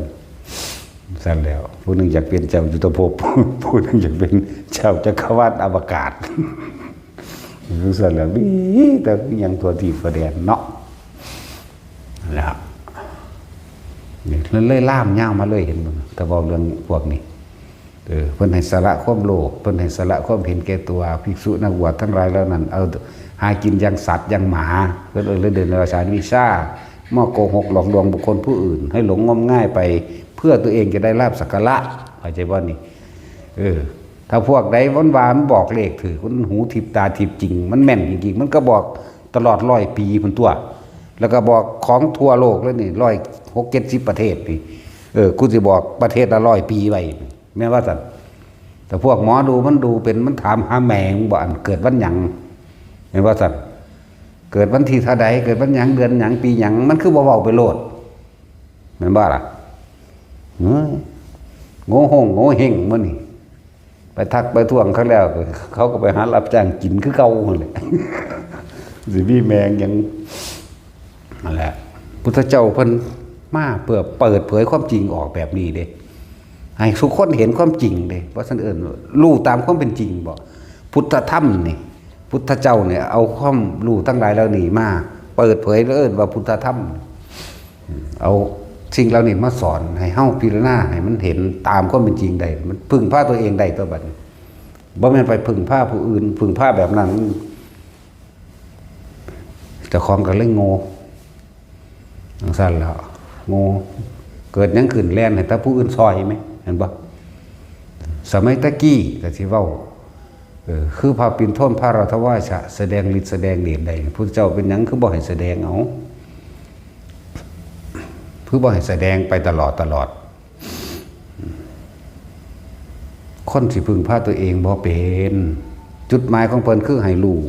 ซั่นแล้ว ผู้หนึ่งอยากเป็นเจ้ายุทธภพ ผู้หนึ่งอยากเป็นเจ้าจักรวาลอวกาศ ซั่นแล้ว มีแต่อิหยังทั่วทิศทั่วแดนเนาะ แล้ว นี่เลยลามยาวมาเลย เห็นบ่ แต่เว้าเรื่องพวกนี้ เออ เพิ่นให้สละความโลภ เพิ่นให้สละความเห็นแก่ตัว ภิกษุนักบวชทั้งหลายเหล่านั้น เอาหากินอย่างสัตว์อย่างหมา เพิ่นเอิ้นเรื่องเดรัจฉานวิชา มาโกหกหลอกลวงบุคคลผู้อื่น ให้หลงงมงายไป เพื่อตัวเองจะได้ลาภสักการะ เข้าใจบ่นี่ เออ ถ้าพวกใดมันว่ามันบอกเลขถืก มันหูทิพย์ตาทิพย์จริง มันแม่นจริงๆ มันก็บอกตลอดร้อยปีพุ้นตัว แล้วก็บอกของทั่วโลกเลยนี่ ร้อยหกเจ็ดสิบประเทศนี่ เออ กูสิบอกประเทศละร้อยปีไว้ แม่นว่าซั่น แต่พวกหมอดูมันดูเป็น มันถามหาแม่มึงบ่ อันเกิดวันหยัง แม่นว่าซั่น เกิดวันที่เท่าใด เกิดวันหยัง เดือนหยัง ปีหยัง มันคือบ่เว้าไปโลด แม่นบ่ล่ะ เฮ้ย โง่โฮงโง่เฮงมื้อนี้ ไปทักไปท้วงเขาแล้ว เขาก็ไปหารับจ้างกินคือเก่าหั่นแหละ สิมีแม่งหยัง นั่นแหละ พุทธเจ้าเพิ่นมาเพื่อเปิดเผยความจริงออกแบบนี้เด้ ให้ทุกคนเห็นความจริงเด้ เพราะฉะนั้นเอิ้นรู้ตามความเป็นจริงบ่ พุทธธรรมนี่ พุทธเจ้าเนี่ยเอาความรู้ทั้งหลายเหล่านี้มาเปิดเผย แล้วเอิ้นว่าพุทธธรรม เอาสิ่งเหล่านี้มาสอนให้เฮาพิจารณาให้มันเห็นตามความเป็นจริงได้ มันพึ่งพาตัวเองได้ตัวบัดนี้ บ่แม่นไปพึ่งพาผู้อื่น พึ่งพาแบบนั้น เจ้าของก็เลยโง่ จั่งซั้นแล้ว โง่ เกิดหยังขึ้นแล่นให้แต่ผู้อื่นซอยไหม เห็นบ่ สมัยตะกี้ก็สิเว้า เออ คือพระปิณฑมพระรัตวาชะ แสดงฤทธิ์แสดงเดชได้ พุทธเจ้าเป็นหยังคือบ่ให้แสดง เอา คือบ่ให้แสดงไปตลอดตลอด คนสิพึ่งพาตัวเองบ่เป็น จุดหมายของเพิ่นคือให้รู้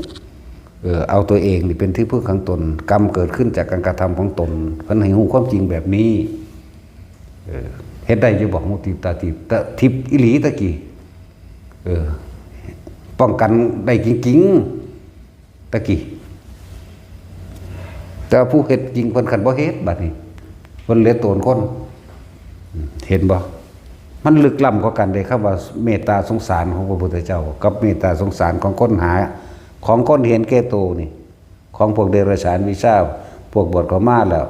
เออ เอาตัวเองนี่เป็นที่พึ่งของตน กรรมเกิดขึ้นจากการกระทำของตน เพิ่นให้รู้ความจริงแบบนี้ เออ เฮ็ดได้อยู่บ่ ฮู้ทิพย์ตาทิพย์ ตาทิพย์อีหลีตะกี้ เออ ป้องกันได้จริงๆ ตะกี้ แต่ผู้เฮ็ดจริงเพิ่นคันบ่เฮ็ดบัดนี้ เพิ่นเหลือโตนคน เห็นบ่ มันลึกล้ำกว่ากันเด้ คำว่าเมตตาสงสารของพระพุทธเจ้า กับเมตตาสงสารของคนหา ของคนเห็นแก่โตนี่ ของพวกเดรัจฉานวิชา พวกบวชเข้ามาแล้ว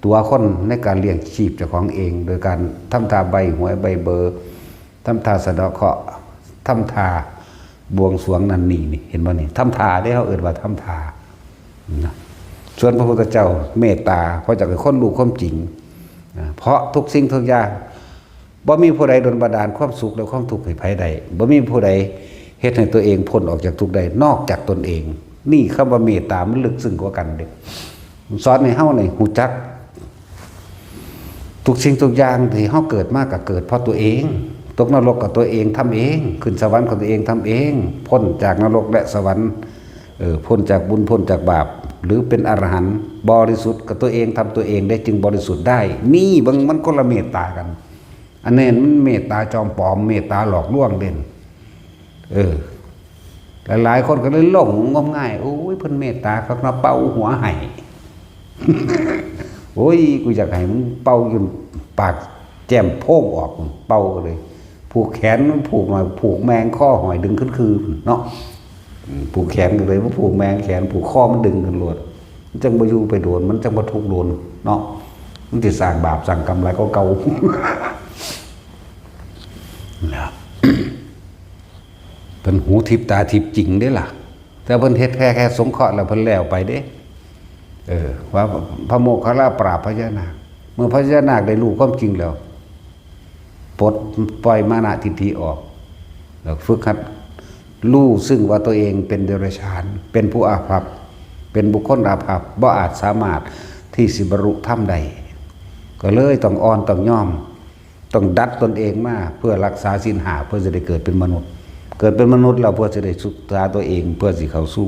ตั๋วคนในการเลี้ยงชีพเจ้าของเอง โดยการทำท่าใบ้หวยใบ้เบอร์ ทำท่าสะเดาะเคราะห์ ทำท่าบวงสรวงนั่นนี่นี่ เห็นบ่นี่ ทำท่าเด้ เฮาเอิ้นว่าทำท่านะ ส่วนพระพุทธเจ้าเมตตา เพราะอยากให้คนรู้ความจริงนะ เพราะทุกสิ่งทุกอย่าง บ่มีผู้ใดดลบันดาลความสุขและความทุกข์ให้ไผได้ บ่มีผู้ใดเฮ็ดให้ตัวเองพ้นออกจากทุกข์ได้ นอกจากตนเอง นี่คำว่าเมตตามันลึกซึ้งกว่ากันเด้ สอนให้เฮานี่รู้จัก ทุกสิ่งทุกอย่างที่เฮาเกิดมาก็เกิดเพราะตัวเอง ตกนรกก็ตัวเองทำเอง ขึ้นสวรรค์ก็ตัวเองทำเอง พ้นจากนรกและสวรรค์ เออ พ้นจากบุญ พ้นจากบาป หรือเป็นอรหันต์บริสุทธิ์ก็ตัวเองทำตัวเองได้ จึงบริสุทธิ์ได้ นี่เบิ่งมันคนละเมตตากัน อันนี้มันเมตตาจอมปลอม เมตตาหลอกลวงเด่น เออ หลายๆคนก็เลยหลงงมงาย โอ้ย เพิ่นเมตตาคักเนาะ เป่าหัวให้ โอ้ย กูอยากให้มึงเป่าจนปากแจ่มโพรงออก เป่าเลย ผูกแขนมันผูกหน่อย ผูกแมงข้อหอยดึงขึ้นคือเนาะ อืม ผูกแขนก็เลยบ่ผูกแมงแขน ผูกข้อมันดึงขึ้นโลด มันจั่งบ่อยู่ไปโดน มันจั่งบ่ทุกข์โดนเนาะ มันสิสร้างบาปสร้างกรรมหลายกว่าเก่า นะ เพิ่นหูทิพย์ตาทิพย์จริงเด้ล่ะ แต่เพิ่นเฮ็ดแค่ แค่สงเคราะห์แล้วเพิ่นแล้วไปเด้ เออ ว่าพระโมคคัลลาปราบพญานาค เมื่อพญานาคได้รู้ความจริงแล้ว ปลดปล่อยมานะทิฏฐิออก แล้วฝึกหัดรู้ซึ่งว่าตัวเองเป็นเดรัจฉาน เป็นผู้อาภัพ เป็นบุคคลอาภัพ บ่อาจสามารถที่สิบรรลุธรรมได้ ก็เลยต้องอ่อนต้องยอม ต้องดัดตนเองมาเพื่อรักษาศีลห้า เพื่อจะได้เกิดเป็นมนุษย์ เกิดเป็นมนุษย์แล้วเพื่อจะได้ศึกษาตัวเอง เพื่อสิเข้าสู่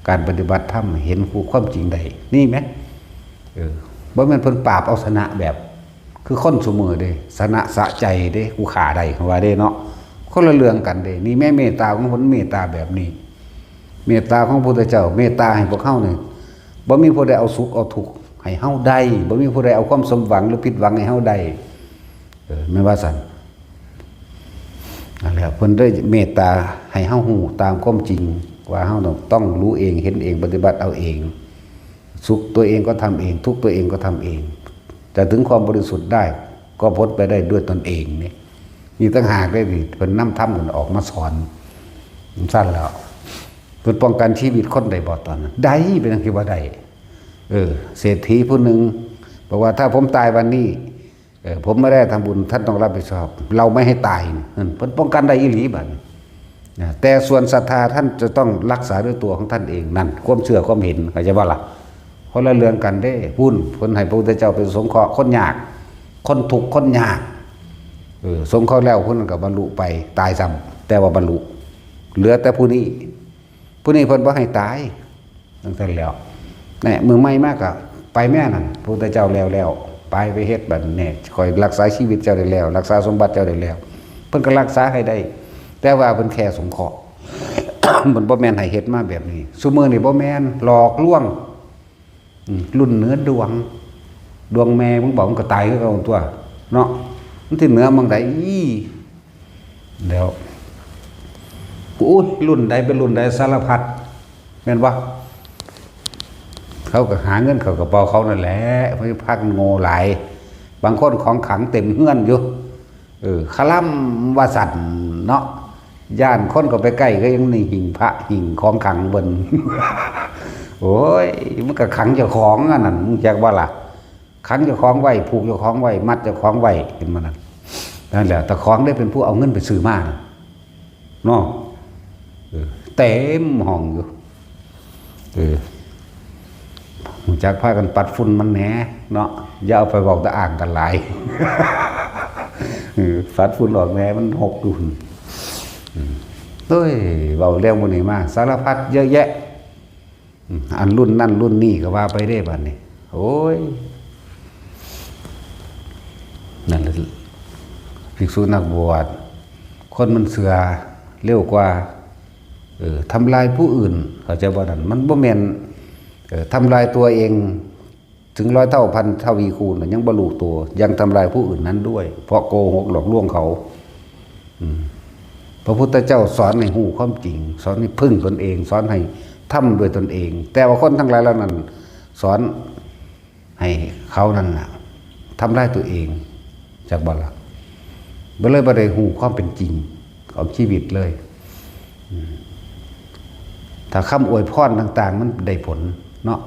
การปฏิบัติธรรม เห็นความจริงได้ นี่ไหม เออ บ่แม่นเพิ่นปราบเอาชนะแบบ คือคนซุมื้อเด้ ชนะสะใจเด้ กูฆ่าได้ เขาว่าเด้เนาะ คนละเรื่องกันเด้ นี่แม่เมตตาของเพิ่นเมตตาแบบนี้ เมตตาของพระพุทธเจ้า เมตตาให้พวกเฮานี่ บ่มีผู้ใดเอาสุขเอาทุกข์ให้เฮาได้ บ่มีผู้ใดเอาความสมหวังหรือผิดหวังให้เฮาได้ เออ แม่นว่าซั่น นั่นแหละ เพิ่นได้เมตตาให้เฮาฮู้ตามความจริง ว่าเฮาต้อง ต้องรู้เอง เห็นเอง ปฏิบัติเอาเอง สุขตัวเองก็ทำเอง ทุกข์ตัวเองก็ทำเอง จะถึงความบริสุทธิ์ได้ ก็พ้นไปได้ด้วยตนเองนี่ นี่ต่างหากเลยนี่ เพิ่นนำธรรมเพิ่นออกมาสอน มันสั้นแล้ว เพิ่นป้องกันชีวิตคนได้บ่ตอนนั้น ได้ เป็นจั่งที่ว่าได้ เออ เศรษฐีผู้หนึ่งบอกว่า ถ้าผมตายวันนี้ เออ ผมไม่ได้ทำบุญ ท่านต้องรับผิดชอบ เราไม่ให้ตาย นั่น เพิ่นป้องกันได้อีหลีบัดนี้ นะ แต่ส่วนศรัทธาท่านจะต้องรักษาด้วยตัวของท่านเอง นั่น ความเชื่อความเห็น เข้าใจบ่ล่ะ คนละเรื่องกันเด้ พุ้น เพิ่นให้พระพุทธเจ้าไปสงเคราะห์คนยาก คนทุกข์คนยาก เออ สงเคราะห์แล้วผู้นั้นก็บรรลุไป ตายซ้ำ แต่ว่าบรรลุ เหลือแต่ผู้นี้ ผู้นี้เพิ่นบ่ให้ตาย จั่งซั่นแล้ว แหน่ มื้อใหม่มาก็ไปแม่นั่น พระพุทธเจ้าแล้วแล้ว ไป ไปเฮ็ดบัดนี้ ข้อยรักษาชีวิตเจ้าได้แล้ว รักษาสมบัติเจ้าได้แล้ว เพิ่นก็รักษาให้ได้ แต่ว่าเพิ่นแค่สงเคราะห์ มันบ่แม่นให้เฮ็ดมาแบบนี้ ซุมื้อนี้บ่แม่น หลอกลวง อืม รุ่นเหนือดวง ดวงแม่มึงบอกมึงก็ตายคือเก่าตัว เนาะ มันสิเหนือหม่องใด อี้ แล้ว อุ้ย รุ่นใดเป็นรุ่นใด สารพัด แม่นบ่ เขาก็หาเงินเข้ากระเป๋าเขานั่นแหละ เพิ่นพากันโง่หลาย บางคนของขลังเต็มเฮือนอยู่ เออ คาร่ำว่าซั่นเนาะ ย่านคนเข้าไปใกล้ก็ยังนี่หิ้งพระหิ้งของขลังเพิ่น โอ้ย มันก็ขลังเจ้าของอันนั้น มึงจักว่าล่ะ ขลังเจ้าของไว้ ผูกเจ้าของไว้ มัดเจ้าของไว้ เห็นบ่นั่น นั่นแหละ เจ้าของได้เป็นผู้เอาเงินไปซื้อมา เนาะ เออ เต็มห้องอยู่ เออ รู้จักพากันปัดฝุ่นมันแหน่เนาะ อย่าเอาไปเว้าตะอ้างกันหลาย เออ ปัดฝุ่นออกแหน่ มันหกอยู่ อืม เฮ้ย เว้าเรื่องพวกนี้มา สารพัดเยอะแยะ อืม อันรุ่นนั่นรุ่นนี้ก็ว่าไปเด้บัดนี้ โอ้ย นั่นแหละ ภิกษุนักบวช คนมันเชื่อเร็วกว่า เออ ทำลายผู้อื่น เข้าใจบ่นั่น มันบ่แม่น เออ ทำลายตัวเอง ถึงร้อยเท่าพันทวีคูณน่ะ ยังบ่รู้ตัว ยังทำลายผู้อื่นนั้นด้วย เพราะโกหกหลอกลวงเขา อืม พระพุทธเจ้าสอนให้รู้ความจริง สอนให้พึ่งตนเอง สอนให้ทำด้วยตนเอง แต่ว่าคนทั้งหลายเหล่านั้น สอนให้เขานั่นน่ะ ทำลายตัวเอง จักบ่ล่ะ บ่เลยบ่ได้รู้ความเป็นจริงของชีวิตเลย อืม ถ้าคำอวยพรต่างๆ มันได้ผลเนาะ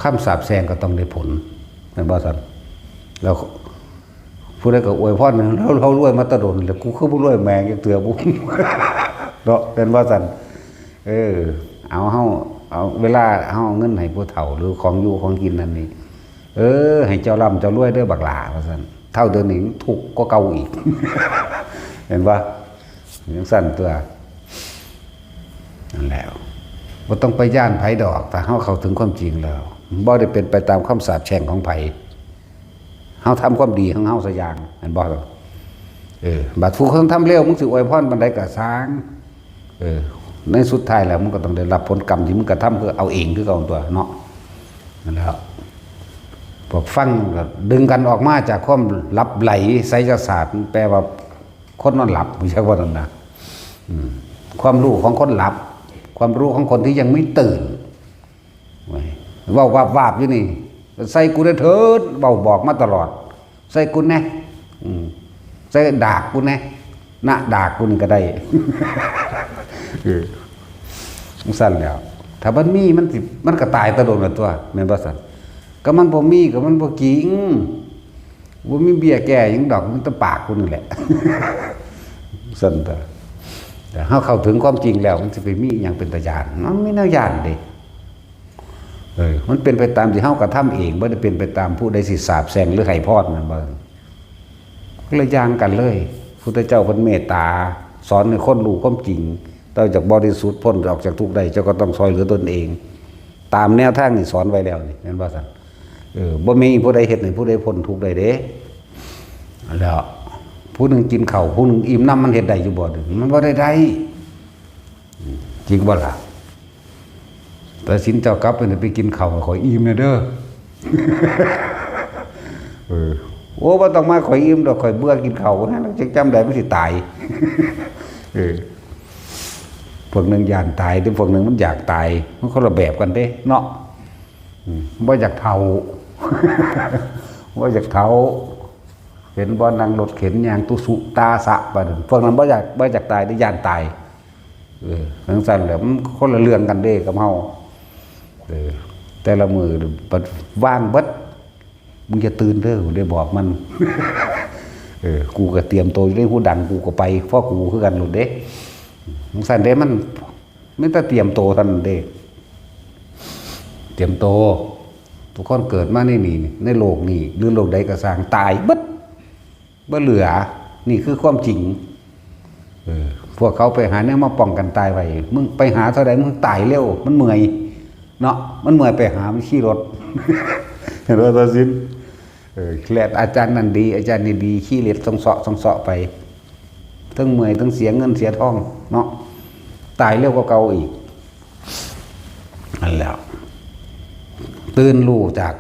คำสาปแช่งก็ต้องได้ผล แม่นบ่ซั่น แล้วผู้ใดก็อวยพร เรา เรารวยมาแตะดน แล้วกูคือบ่รวยแม่งจักเทื่อบุ เนาะ แม่นบ่ซั่น เออ เอา เฮา เอาเวลาเฮาเอาเงินให้ผู้เฒ่า หรือของอยู่ของกินนั่นนี่ เออ ให้เจ้าร่ำเจ้ารวยเด้อบักหล่า ว่าซั่น เฒ่าเดี๋ยวนี้ทุกข์กว่าเก่าอีก เห็นบ่ จั่งซั่นตัว นั่นแหละ บ่ต้องไปย้านไผดอก ถ้าเฮาเข้าถึงความจริงแล้ว บ่ได้เป็นไปตามคำสาปแช่งของไผ เฮาทำความดีของเฮาซะอย่าง แม่นบ่ เออ บัดผู้คนทำเลว มึงสิอวยพรปานใดก็ซ่าง เออ ในสุดท้ายแล้ว มึงก็ต้องได้รับผลกรรมที่มึงกระทำ คือเอาเองคือเก่าตัวเนาะ นั่นแหละ พวกฟังก็ดึงกันออกมาจากความหลับไหลไสยศาสตร์ แปลว่าคนนอนหลับ บ่ใช่ว่านั่นนะ อืม ความรู้ของคนหลับ ความรู้ของคนที่ยังไม่ตื่น เว้าวับๆ อยู่นี่ ใส่กูแหน่เถิด เว้าบอกมาตลอด ใส่กูแหน่ อืม ใส่ดากกูแหน่ หน้าดากกูนี่ก็ได้ เออ จั่งซั่นแหล้ว ถ้ามันมี มันสิ มันก็ตายแตะโดนแล้วตัว แม่นบ่ซั่น ก็มันบ่มี ก็มันบ่จริง บ่มีเบี้ยแก้หยังดอก มีแต่ปากกูนี่แหละ ซั่นตัว แต่เฮาเข้าถึงความจริงแล้ว มันสิไปมีหยังเป็นตาย้าน มันมีแนวย้านเด้ เออ มันเป็นไปตามที่เฮากระทำเอง บ่ได้เป็นไปตามผู้ใดสิสาปแช่งหรือให้พร แม่นบ่ คนละอย่างกันเลย พุทธเจ้าเพิ่นเมตตา สอนให้คนรู้ความจริง เจ้าอยากบริสุทธิ์พ้นออกจากทุกข์ได้ เจ้าก็ต้องซ่อยเหลือตนเอง ตามแนวทางนี่สอนไว้แล้วนี่ แม่นบ่ซั่น เออ บ่มีผู้ใดเฮ็ดให้ผู้ใดพ้นทุกข์ได้เด้ แล้ว ผู้หนึ่งกินข้าว ผู้หนึ่งอิ่มนำ มันเฮ็ดได้อยู่บ่ มันบ่ได้ได้ จริงบ่ล่ะ แต่สินเจ้ากลับไปนี่ ไปกินข้าวให้ข้อยอิ่มแหน่เด้อ เออ โอ้ บ่ต้องมา ข้อยอิ่มดอก ข้อยเบื่อกินข้าว ว่างั้นจั่งจำได้ มันสิตาย เออ พวกหนึ่งย้านตาย แต่พวกหนึ่งมันอยากตาย มันคนละแบบกันเด้ เนาะ อืม บ่อยากเฒ่า บ่อยากเฒ่า เห็นบ่ นั่งรถเข็นย่างตุสุตาสะไปนั่น พวกนั้นบ่อยาก บ่อยากตายเด้ ย้านตาย เออ จั่งซั่นแหละ มันคนละเรื่องกันเด้กับเฮา เออ แต่ละมื้อบัดว่างเบิด มึงอย่าตื่นเด้อ ได้บอกมัน เออ กูก็เตรียมตัวอยู่ในหูดัง กูก็ไป พอกูคือกันโลดเด้ จั่งซั่นเด้ มัน มีแต่เตรียมตัวเท่านั้นเด้ เตรียมตัว ทุกคนเกิดมาในนี่ ในโลกนี้ หรือโลกใดก็ซ่าง ตายเบิด บ่เหลือ นี่คือความจริง เออ พวกเขาไปหาแนวมาป้องกันตายไว้ มึงไปหาเท่าใด มึงตายเร็ว มันเมื่อย เนาะ มันเมื่อยไปหา มันขี่รถ เห็นบ่ ตาสิน เออ แลดอาจารย์นั่นดี อาจารย์นี่ดี ขี้เหล็ดส่องเซาะส่องเซาะไป ทั้งเมื่อย ทั้งเสียเงินเสียทองเนาะ ตายเร็วกว่าเก่าอีก นั่นแหละ ตื่นรู้จาก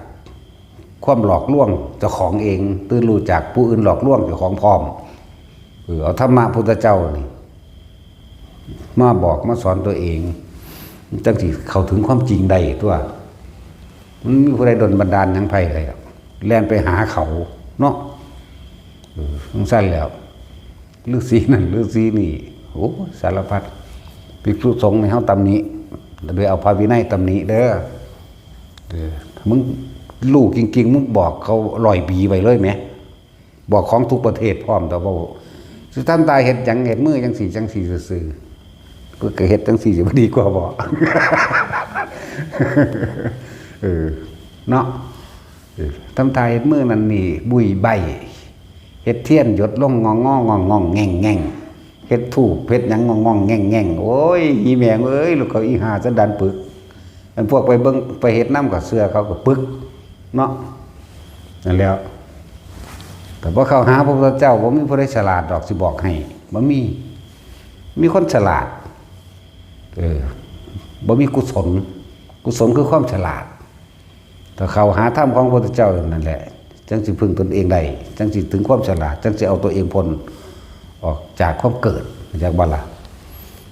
ความหลอกลวงเจ้าของเอง ตื่นรู้จากผู้อื่นหลอกลวงเจ้าของพร้อม เออ เอาธรรมะพุทธเจ้านี่ มาบอกมาสอนตัวเอง จังสิเข้าถึงความจริงได้ตัว มันมีผู้ใดดลบันดาลหยังไผได้หรอก แล่นไปหาเขาเนาะ เออ จังซั่นแล้ว ฤๅษีนั่นฤๅษีนี่ โอ้ สารพัด ภิกษุสงฆ์ในเฮาตำหนิ ไปเอาพระวินัยตำหนิเด้อ เออ มึงรู้จริงๆ มึงบอกเขาร้อยปีไว้เลยแหม บอกของทุกประเทศพร้อม แต่ว่าสิทำตาเฮ็ดหยัง เฮ็ดมือจังสี่จังสี่ซื่อๆ เพิ่นก็เฮ็ดจังสี่สิบ่ดีกว่าบ่ เออ เนาะ เออ ทำตาเฮ็ดมือนั่นนี่บุยใบ เฮ็ดเทียนหยดลงงองๆ งองๆ แง่งๆ เฮ็ดธูปเฮ็ดหยังงองๆ แง่งๆ โอ้ย อีแม่งเอ้ย ลูกเขาอีห่าสันดานปึก อันพวกไปเบิ่งไปเฮ็ดนำก็เชื่อเขาก็ปึกเนาะ นั่นแหล้ว แต่พอเข้าหาพระพุทธเจ้า บ่มีผู้ใดฉลาดดอกสิบอกให้ บ่มี มีคนฉลาด เออ บ่มีกุศล กุศลคือความฉลาด ถ้าเข้าหาธรรมของพระพุทธเจ้านั่นแหละ จังสิพึ่งตนเองได้ จังสิถึงความฉลาด จังสิเอาตัวเองพ้นออกจากความเกิด จักบ่ล่ะ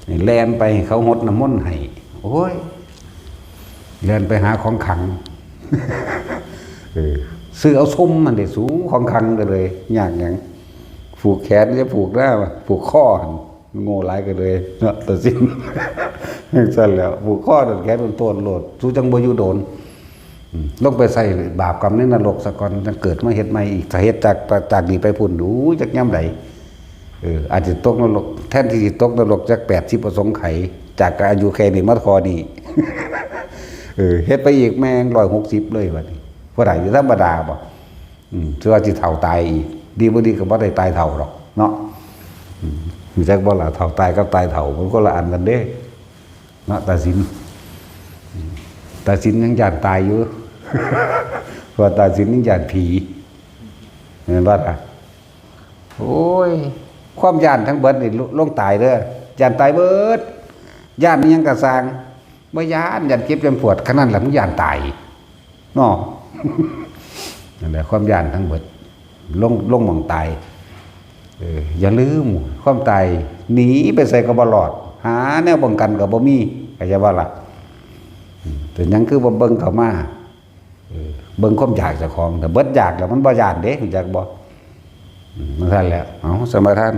นี่แล่นไปให้เขาหดน้ำมนต์ให้ โอ้ย แล่นไปหาของขลัง เออ ซื้อเอาซุมมันเด้ สูของขลังก็เลย ยากหยัง ผูกแขนจะผูกหน้า ผูกคอหั่น โง่หลายก็เลยเนาะ ตัดสิน จังซั่นแหล้ว ผูกคอตัดแขนโตนๆ โลด สูจังบ่อยู่โดน อืม ลงไปใส่บาปกรรมในนรกซะก่อน จังเกิดมาเฮ็ดใหม่อีก ถ้าเฮ็ดจาก จากนี้ไปพุ้น อู้ จักยามใด เออ อาจสิตกนรก แทนที่สิตกนรกจักแปดสิบอสงไขย จากอายุแค่นี้มาเท่านี้ เออ เฮ็ดไปอีกแม่งร้อยหกสิบเลยบัดนี้ บ่ได้ธรรมดาบ่ อืม ถือว่าสิเฒ่าตายอีก ดีบ่ดีก็บ่ได้ตายเฒ่าดอกเนาะ อืม รู้จักบ่ล่ะ เฒ่าตายกับตายเฒ่า มันคนละอันกันเด้ เนาะ ตาสิน อืม ตาสินยังย้านตายอยู่ เพราะว่าตาสินยังย้านผี แม่นบ่ล่ะ โอ้ย ความย้านทั้งเบิดนี่ล- ลงตายเด้อ ย้านตายเบิด ย้านอิหยังก็ซ่าง บ่ย้าน ย้านเจ็บย้านปวด ขนาดนั้นล่ะ มึงย้านตาย เนาะ นั่นแหละ ความย้านทั้งเบิด ลง- ลงหม่องตาย เออ อย่าลืม ความตาย หนีไปไสก็บ่รอด หาแนวป้องกันก็บ่มี เข้าใจบ่ล่ะ อืม เป็นหยังคือบ่เบิ่งเข้ามา เออ เบิ่งความอยากเจ้าของ ถ้าเบิดอยากแล้วมันบ่ย้านเด้ รู้จักบ่ อืม มันซั่นแหละ เอา สมาทาน